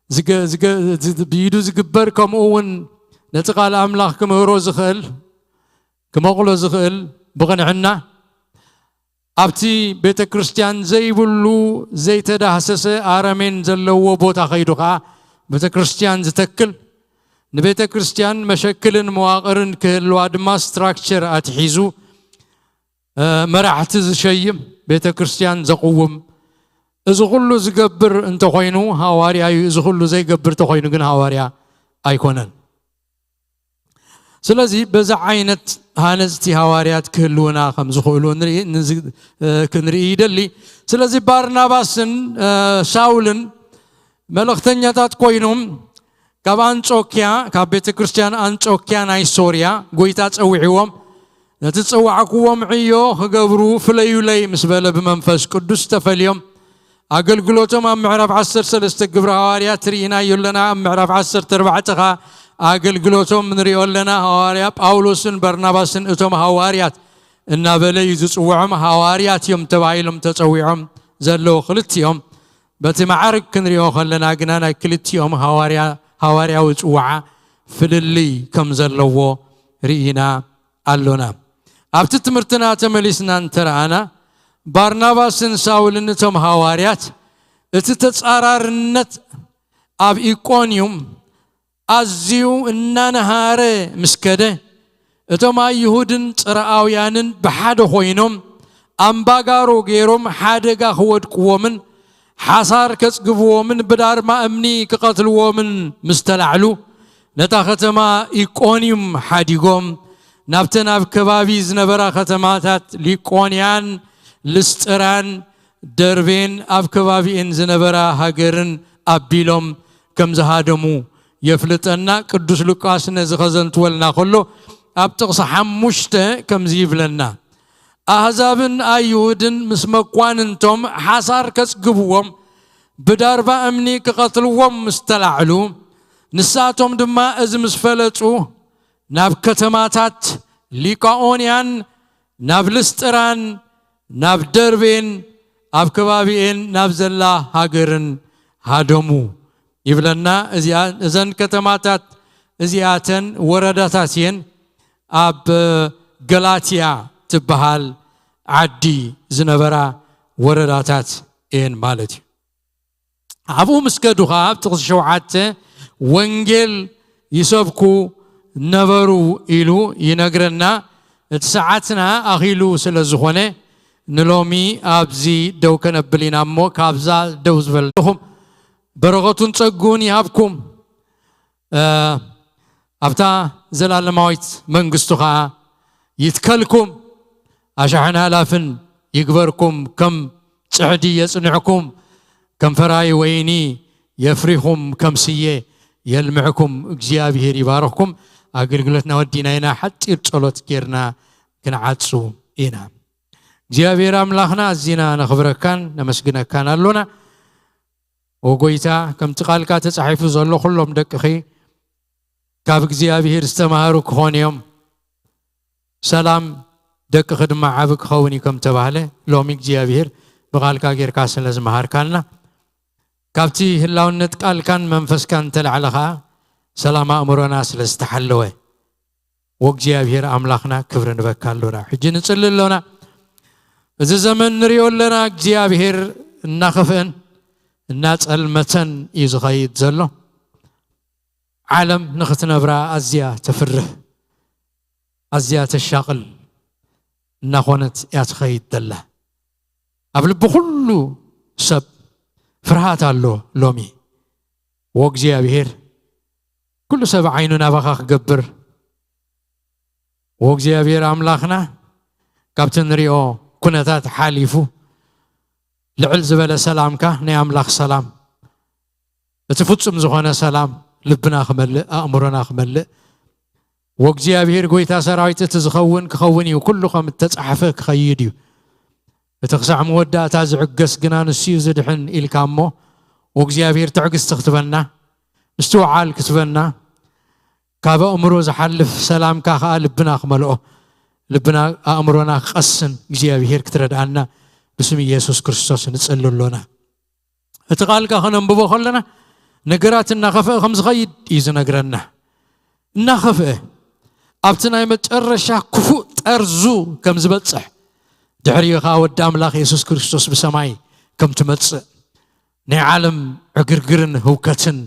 ዝገ- ዝገ- ዝ- ብኢዱ ዝግበር ከምኡ እውን ነቲ ቃል ኣምላኽ ክምህሮ ዝኽእል ክመቕሎ ዝኽእል ብቕንዕና ኣብቲ ቤተ ክርስቲያን ዘይብሉ ዘይተዳህሰሰ ኣረሜን ዘለዎ ቦታ ከይዱ ኸዓ ቤተ ክርስቲያን ዝተክል ንቤተ ክርስቲያን መሸክልን መዋቕርን ክህልዋ ድማ ስትራክቸር ኣትሒዙ መራሕቲ ዝሸይም ቤተ ክርስቲያን ዘቕውም እዚ ኩሉ ዝገብር እንተኾይኑ ሃዋርያ እዩ። እዚ ኩሉ ዘይገብር ተኾይኑ ግን ሃዋርያ ኣይኮነን። ስለዚ በዚ ዓይነት ሃነፅቲ ሃዋርያት ክህልውና ከም ዝኽእሉ ክንርኢ ይደሊ። ስለዚ ባርናባስን ሳውልን መልእኽተኛታት ኮይኖም ካብ ኣንጾኪያ ካብ ቤተ ክርስቲያን ኣንጾኪያ ናይ ሶርያ ጎይታ ጸዊዕዎም ነቲ ዝጸዋዕክዎም ዕዮ ክገብሩ ፍለዩለይ ምስ በለ ብመንፈስ ቅዱስ ተፈልዮም ኣገልግሎቶም ኣብ ምዕራፍ ዓሰርተ ሰለስተ ግብረ ሃዋርያት ርኢናዮ ኣለና። ኣብ ምዕራፍ ዓሰርተ ኣርባዕተ ኸኣ ኣገልግሎቶም ንሪኦ ኣለና። ሃዋርያ ጳውሎስን በርናባስን እቶም ሃዋርያት እናበለ እዩ ዝጽውዖም። ሃዋርያት እዮም ተባሂሎም ተጸዊዖም ዘለዉ ክልቲኦም። በቲ ማዕርግ ክንሪኦ ከለና ግና ናይ ክልቲኦም ሃዋርያ ሃዋርያዊ ጽውዓ ፍልልይ ከም ዘለዎ ርኢና ኣሎና። ኣብቲ ትምህርትና ተመሊስና እንተረኣና ባርናባስን ሳውልን እቶም ሃዋርያት እቲ ተጻራርነት ኣብ ኢቆንዩም ኣዝዩ እናነሃረ ምስ ከደ እቶም ኣይሁድን ጽርኣውያንን ብሓደ ኮይኖም ኣምባጋሮ ገይሮም ሓደጋ ክወድቅዎምን ሓሳር ከጽግብዎምን ብዳርማ እምኒ ክቐትልዎምን ምስ ተላዕሉ ነታ ከተማ ኢቆንዩም ሓዲጎም ናብተን ኣብ ከባቢ ዝነበራ ከተማታት ሊቆንያን ልስጥራን ደርቤን ኣብ ከባቢኤን ዝነበራ ሃገርን ኣቢሎም ከም ዝሃደሙ የፍልጠና። ቅዱስ ሉቃስ ነዚ ከዘንትወልና ከሎ ኣብ ጥቕሲ ሓሙሽተ ከምዚ ይብለና፣ ኣህዛብን ኣይሁድን ምስ መኳንንቶም ሓሳር ከጽግብዎም ብዳርባ እምኒ ክቐትልዎም ምስ ተላዕሉ፣ ንሳቶም ድማ እዚ ምስ ፈለጡ ናብ ከተማታት ሊቃኦንያን ናብ ልስጥራን ናብ ደርቤን ኣብ ከባቢኤን ናብ ዘላ ሃገርን ሃደሙ ይብለና። እዚኣ እዘን ከተማታት እዚኣተን ወረዳታት እየን። ኣብ ገላትያ ትበሃል ዓዲ ዝነበራ ወረዳታት እየን ማለት እዩ። ኣብኡ ምስ ከዱ ኸዓ ኣብ ጥቕሲ ሸውዓተ ወንጌል ይሰብኩ ነበሩ ኢሉ ይነግረና። እቲ ሰዓትና ኣኺሉ ስለ ዝኾነ ንሎሚ ኣብዚ ደው ከነብል ኢና እሞ ካብዛ ደው ዝበልኹም በረኸቱን ጸግኡን ይሃብኩም። ኣብታ ዘላለማዊት መንግስቱ ኸዓ ይትከልኩም። ኣሻሕን ኣላፍን ይግበርኩም። ከም ጽሕዲ የጽንዕኩም። ከም ፈራይ ወይኒ የፍሪኹም። ከም ስየ የልምዕኩም። እግዚኣብሔር ይባርኽኩም። ኣገልግሎትና ወዲና ኢና። ሓጺር ጸሎት ጌርና ክንዓጹ ኢና። እግዚኣብሔር ኣምላኽና ኣዚና ነኽብረካን ነመስግነካን ኣሎና። ኦ ጎይታ፣ ከምቲ ቃልካ ተጻሒፉ ዘሎ ኩሎም ደቅኺ ካብ እግዚኣብሔር ዝተማሃሩ ክኾኑ እዮም። ሰላም ደቅኺ ድማ ዓቢ ክኸውን እዩ ከም ተባህለ፣ ሎሚ እግዚኣብሔር ብቃልካ ጌርካ ስለ ዝመሃርካና፣ ካብቲ ህላውነት ቃልካን መንፈስካን ተላዕለ ኸዓ ሰላም ኣእምሮና ስለ ዝተሓለወ፣ ወእግዚኣብሔር ኣምላኽና ክብሪ ንበካ ኣሎና። ሕጂ ንጽሊ ኣሎና። እዚ ዘመን ንሪኦ ኣለና፣ እግዚኣብሔር እናኸፍአን እናጸልመተን እዩ ዝኸይድ ዘሎ። ዓለም ንኽትነብራ ኣዝያ ተፍርህ፣ ኣዝያ ተሻቕል እናኾነት እያ ትኸይድ ዘላ። ኣብ ልቢ ኩሉ ሰብ ፍርሃት ኣሎ ሎሚ። ወእግዚኣብሔር ኩሉ ሰብ ዓይኑ ናባኻ ክገብር፣ ወእግዚኣብሔር ኣምላኽና ካብቲ ንሪኦ ኩነታት ሓሊፉ ልዕል ዝበለ ሰላምካ፣ ናይ ኣምላኽ ሰላም፣ እቲ ፍጹም ዝኾነ ሰላም ልብና ክመልእ፣ ኣእምሮና ክመልእ፣ ወእግዚኣብሔር ጎይታ ሰራዊት እቲ ዝኸውን ክኸውን እዩ፣ ኩሉ ከም እተጻሕፈ ክኸይድ እዩ። እቲ ክሳዕ መወዳእታ ዝዕገስ ግና ንሱ እዩ ዝድሕን ኢልካ እሞ፣ ወእግዚኣብሔር ትዕግስቲ ክትበና፣ ምስትውዓል ክትበና፣ ካብ ኣእምሮ ዝሓልፍ ሰላምካ ኸዓ ልብና ክመልኦ፣ ልብና ኣእምሮና ክቐስን እግዚኣብሔር ክትረድኣና ብስም ኢየሱስ ክርስቶስ ንጽሊ ኣሎና። እቲ ቃልካ ኸነንብቦ ኸለና ነገራት እናኸፍአ ከም ዝኸይድ እዩ ዝነግረና። እናኸፍአ ኣብቲ ናይ መጨረሻ ክፉእ ጠርዙ ከም ዝበጽሕ፣ ድሕሪኡ ኸዓ ወዲ ኣምላኽ የሱስ ክርስቶስ ብሰማይ ከም ትመጽእ፣ ናይ ዓለም ዕግርግርን ህውከትን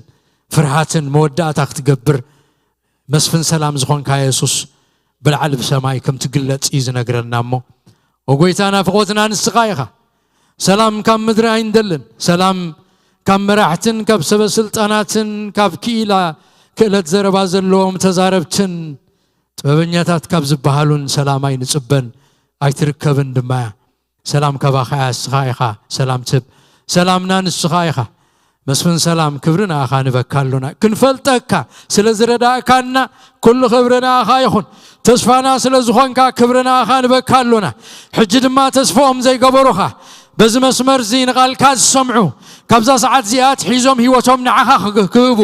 ፍርሃትን መወዳእታ ክትገብር መስፍን ሰላም ዝኾንካ የሱስ ብላዕሊ ብሰማይ ከም ትግለጽ እዩ ዝነግረና። እሞ ኦ ጎይታ ናፍቖትና ንስኻ ኢኻ። ሰላም ካብ ምድሪ ኣይንደልን። ሰላም ካብ መራሕትን ካብ ሰበ ስልጣናትን ካብ ክኢላ ክእለት ዘረባ ዘለዎም ተዛረብትን ጥበበኛታት ካብ ዝበሃሉን ሰላም ኣይንጽበን፣ ኣይትርከብን ድማ እያ። ሰላም ካባኻ እያ፣ ንስኻ ኢኻ ሰላም ትህብ። ሰላምና ንስኻ ኢኻ። መስፍን ሰላም፣ ክብሪ ንኣኻ ንበካ ኣሎና። ክንፈልጠካ ስለ ዝረዳእካና ኩሉ ክብሪ ንኣኻ ይኹን። ተስፋና ስለ ዝኾንካ ክብሪ ንኣኻ ንበካ ኣሎና። ሕጂ ድማ ተስፋኦም ዘይገበሩኻ በዚ መስመር እዚ ንቓልካ ዝሰምዑ ካብዛ ሰዓት እዚኣ ኣትሒዞም ህይወቶም ንዓኻ ክግ-፣ ክህቡ፣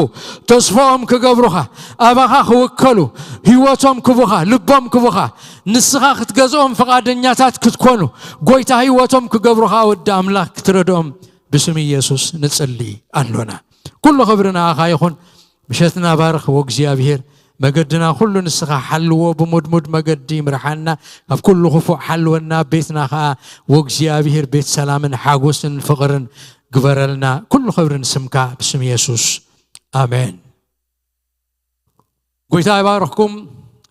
ተስፋኦም ክገብሩኻ፣ ኣባኻ ክውከሉ፣ ህይወቶም ክቡኻ፣ ልቦም ክቡኻ፣ ንስኻ ክትገዝኦም ፍቓደኛታት ክትኮኑ፣ ጎይታ ህይወቶም ክገብሩኻ ወዲ ኣምላኽ ክትረድኦም ብስም ኢየሱስ ንጽሊ ኣሎና። ኩሉ ክብሪ ንኣኻ ይኹን። ምሸትና ባርኽ ወእግዚኣብሔር። መገድና ኩሉ ንስኻ ሓልዎ፣ ብሙድሙድ መገዲ ምርሓና፣ ካብ ኩሉ ክፉእ ሓልወና፣ ቤትና ኸኣ ወእግዚኣብሔር ቤት ሰላምን ሓጎስን ፍቕርን ግበረልና። ኩሉ ክብሪ ንስምካ ብስም የሱስ። ኣሜን። ጎይታ ይባርኽኩም።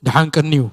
ደሓን ቅንዩ።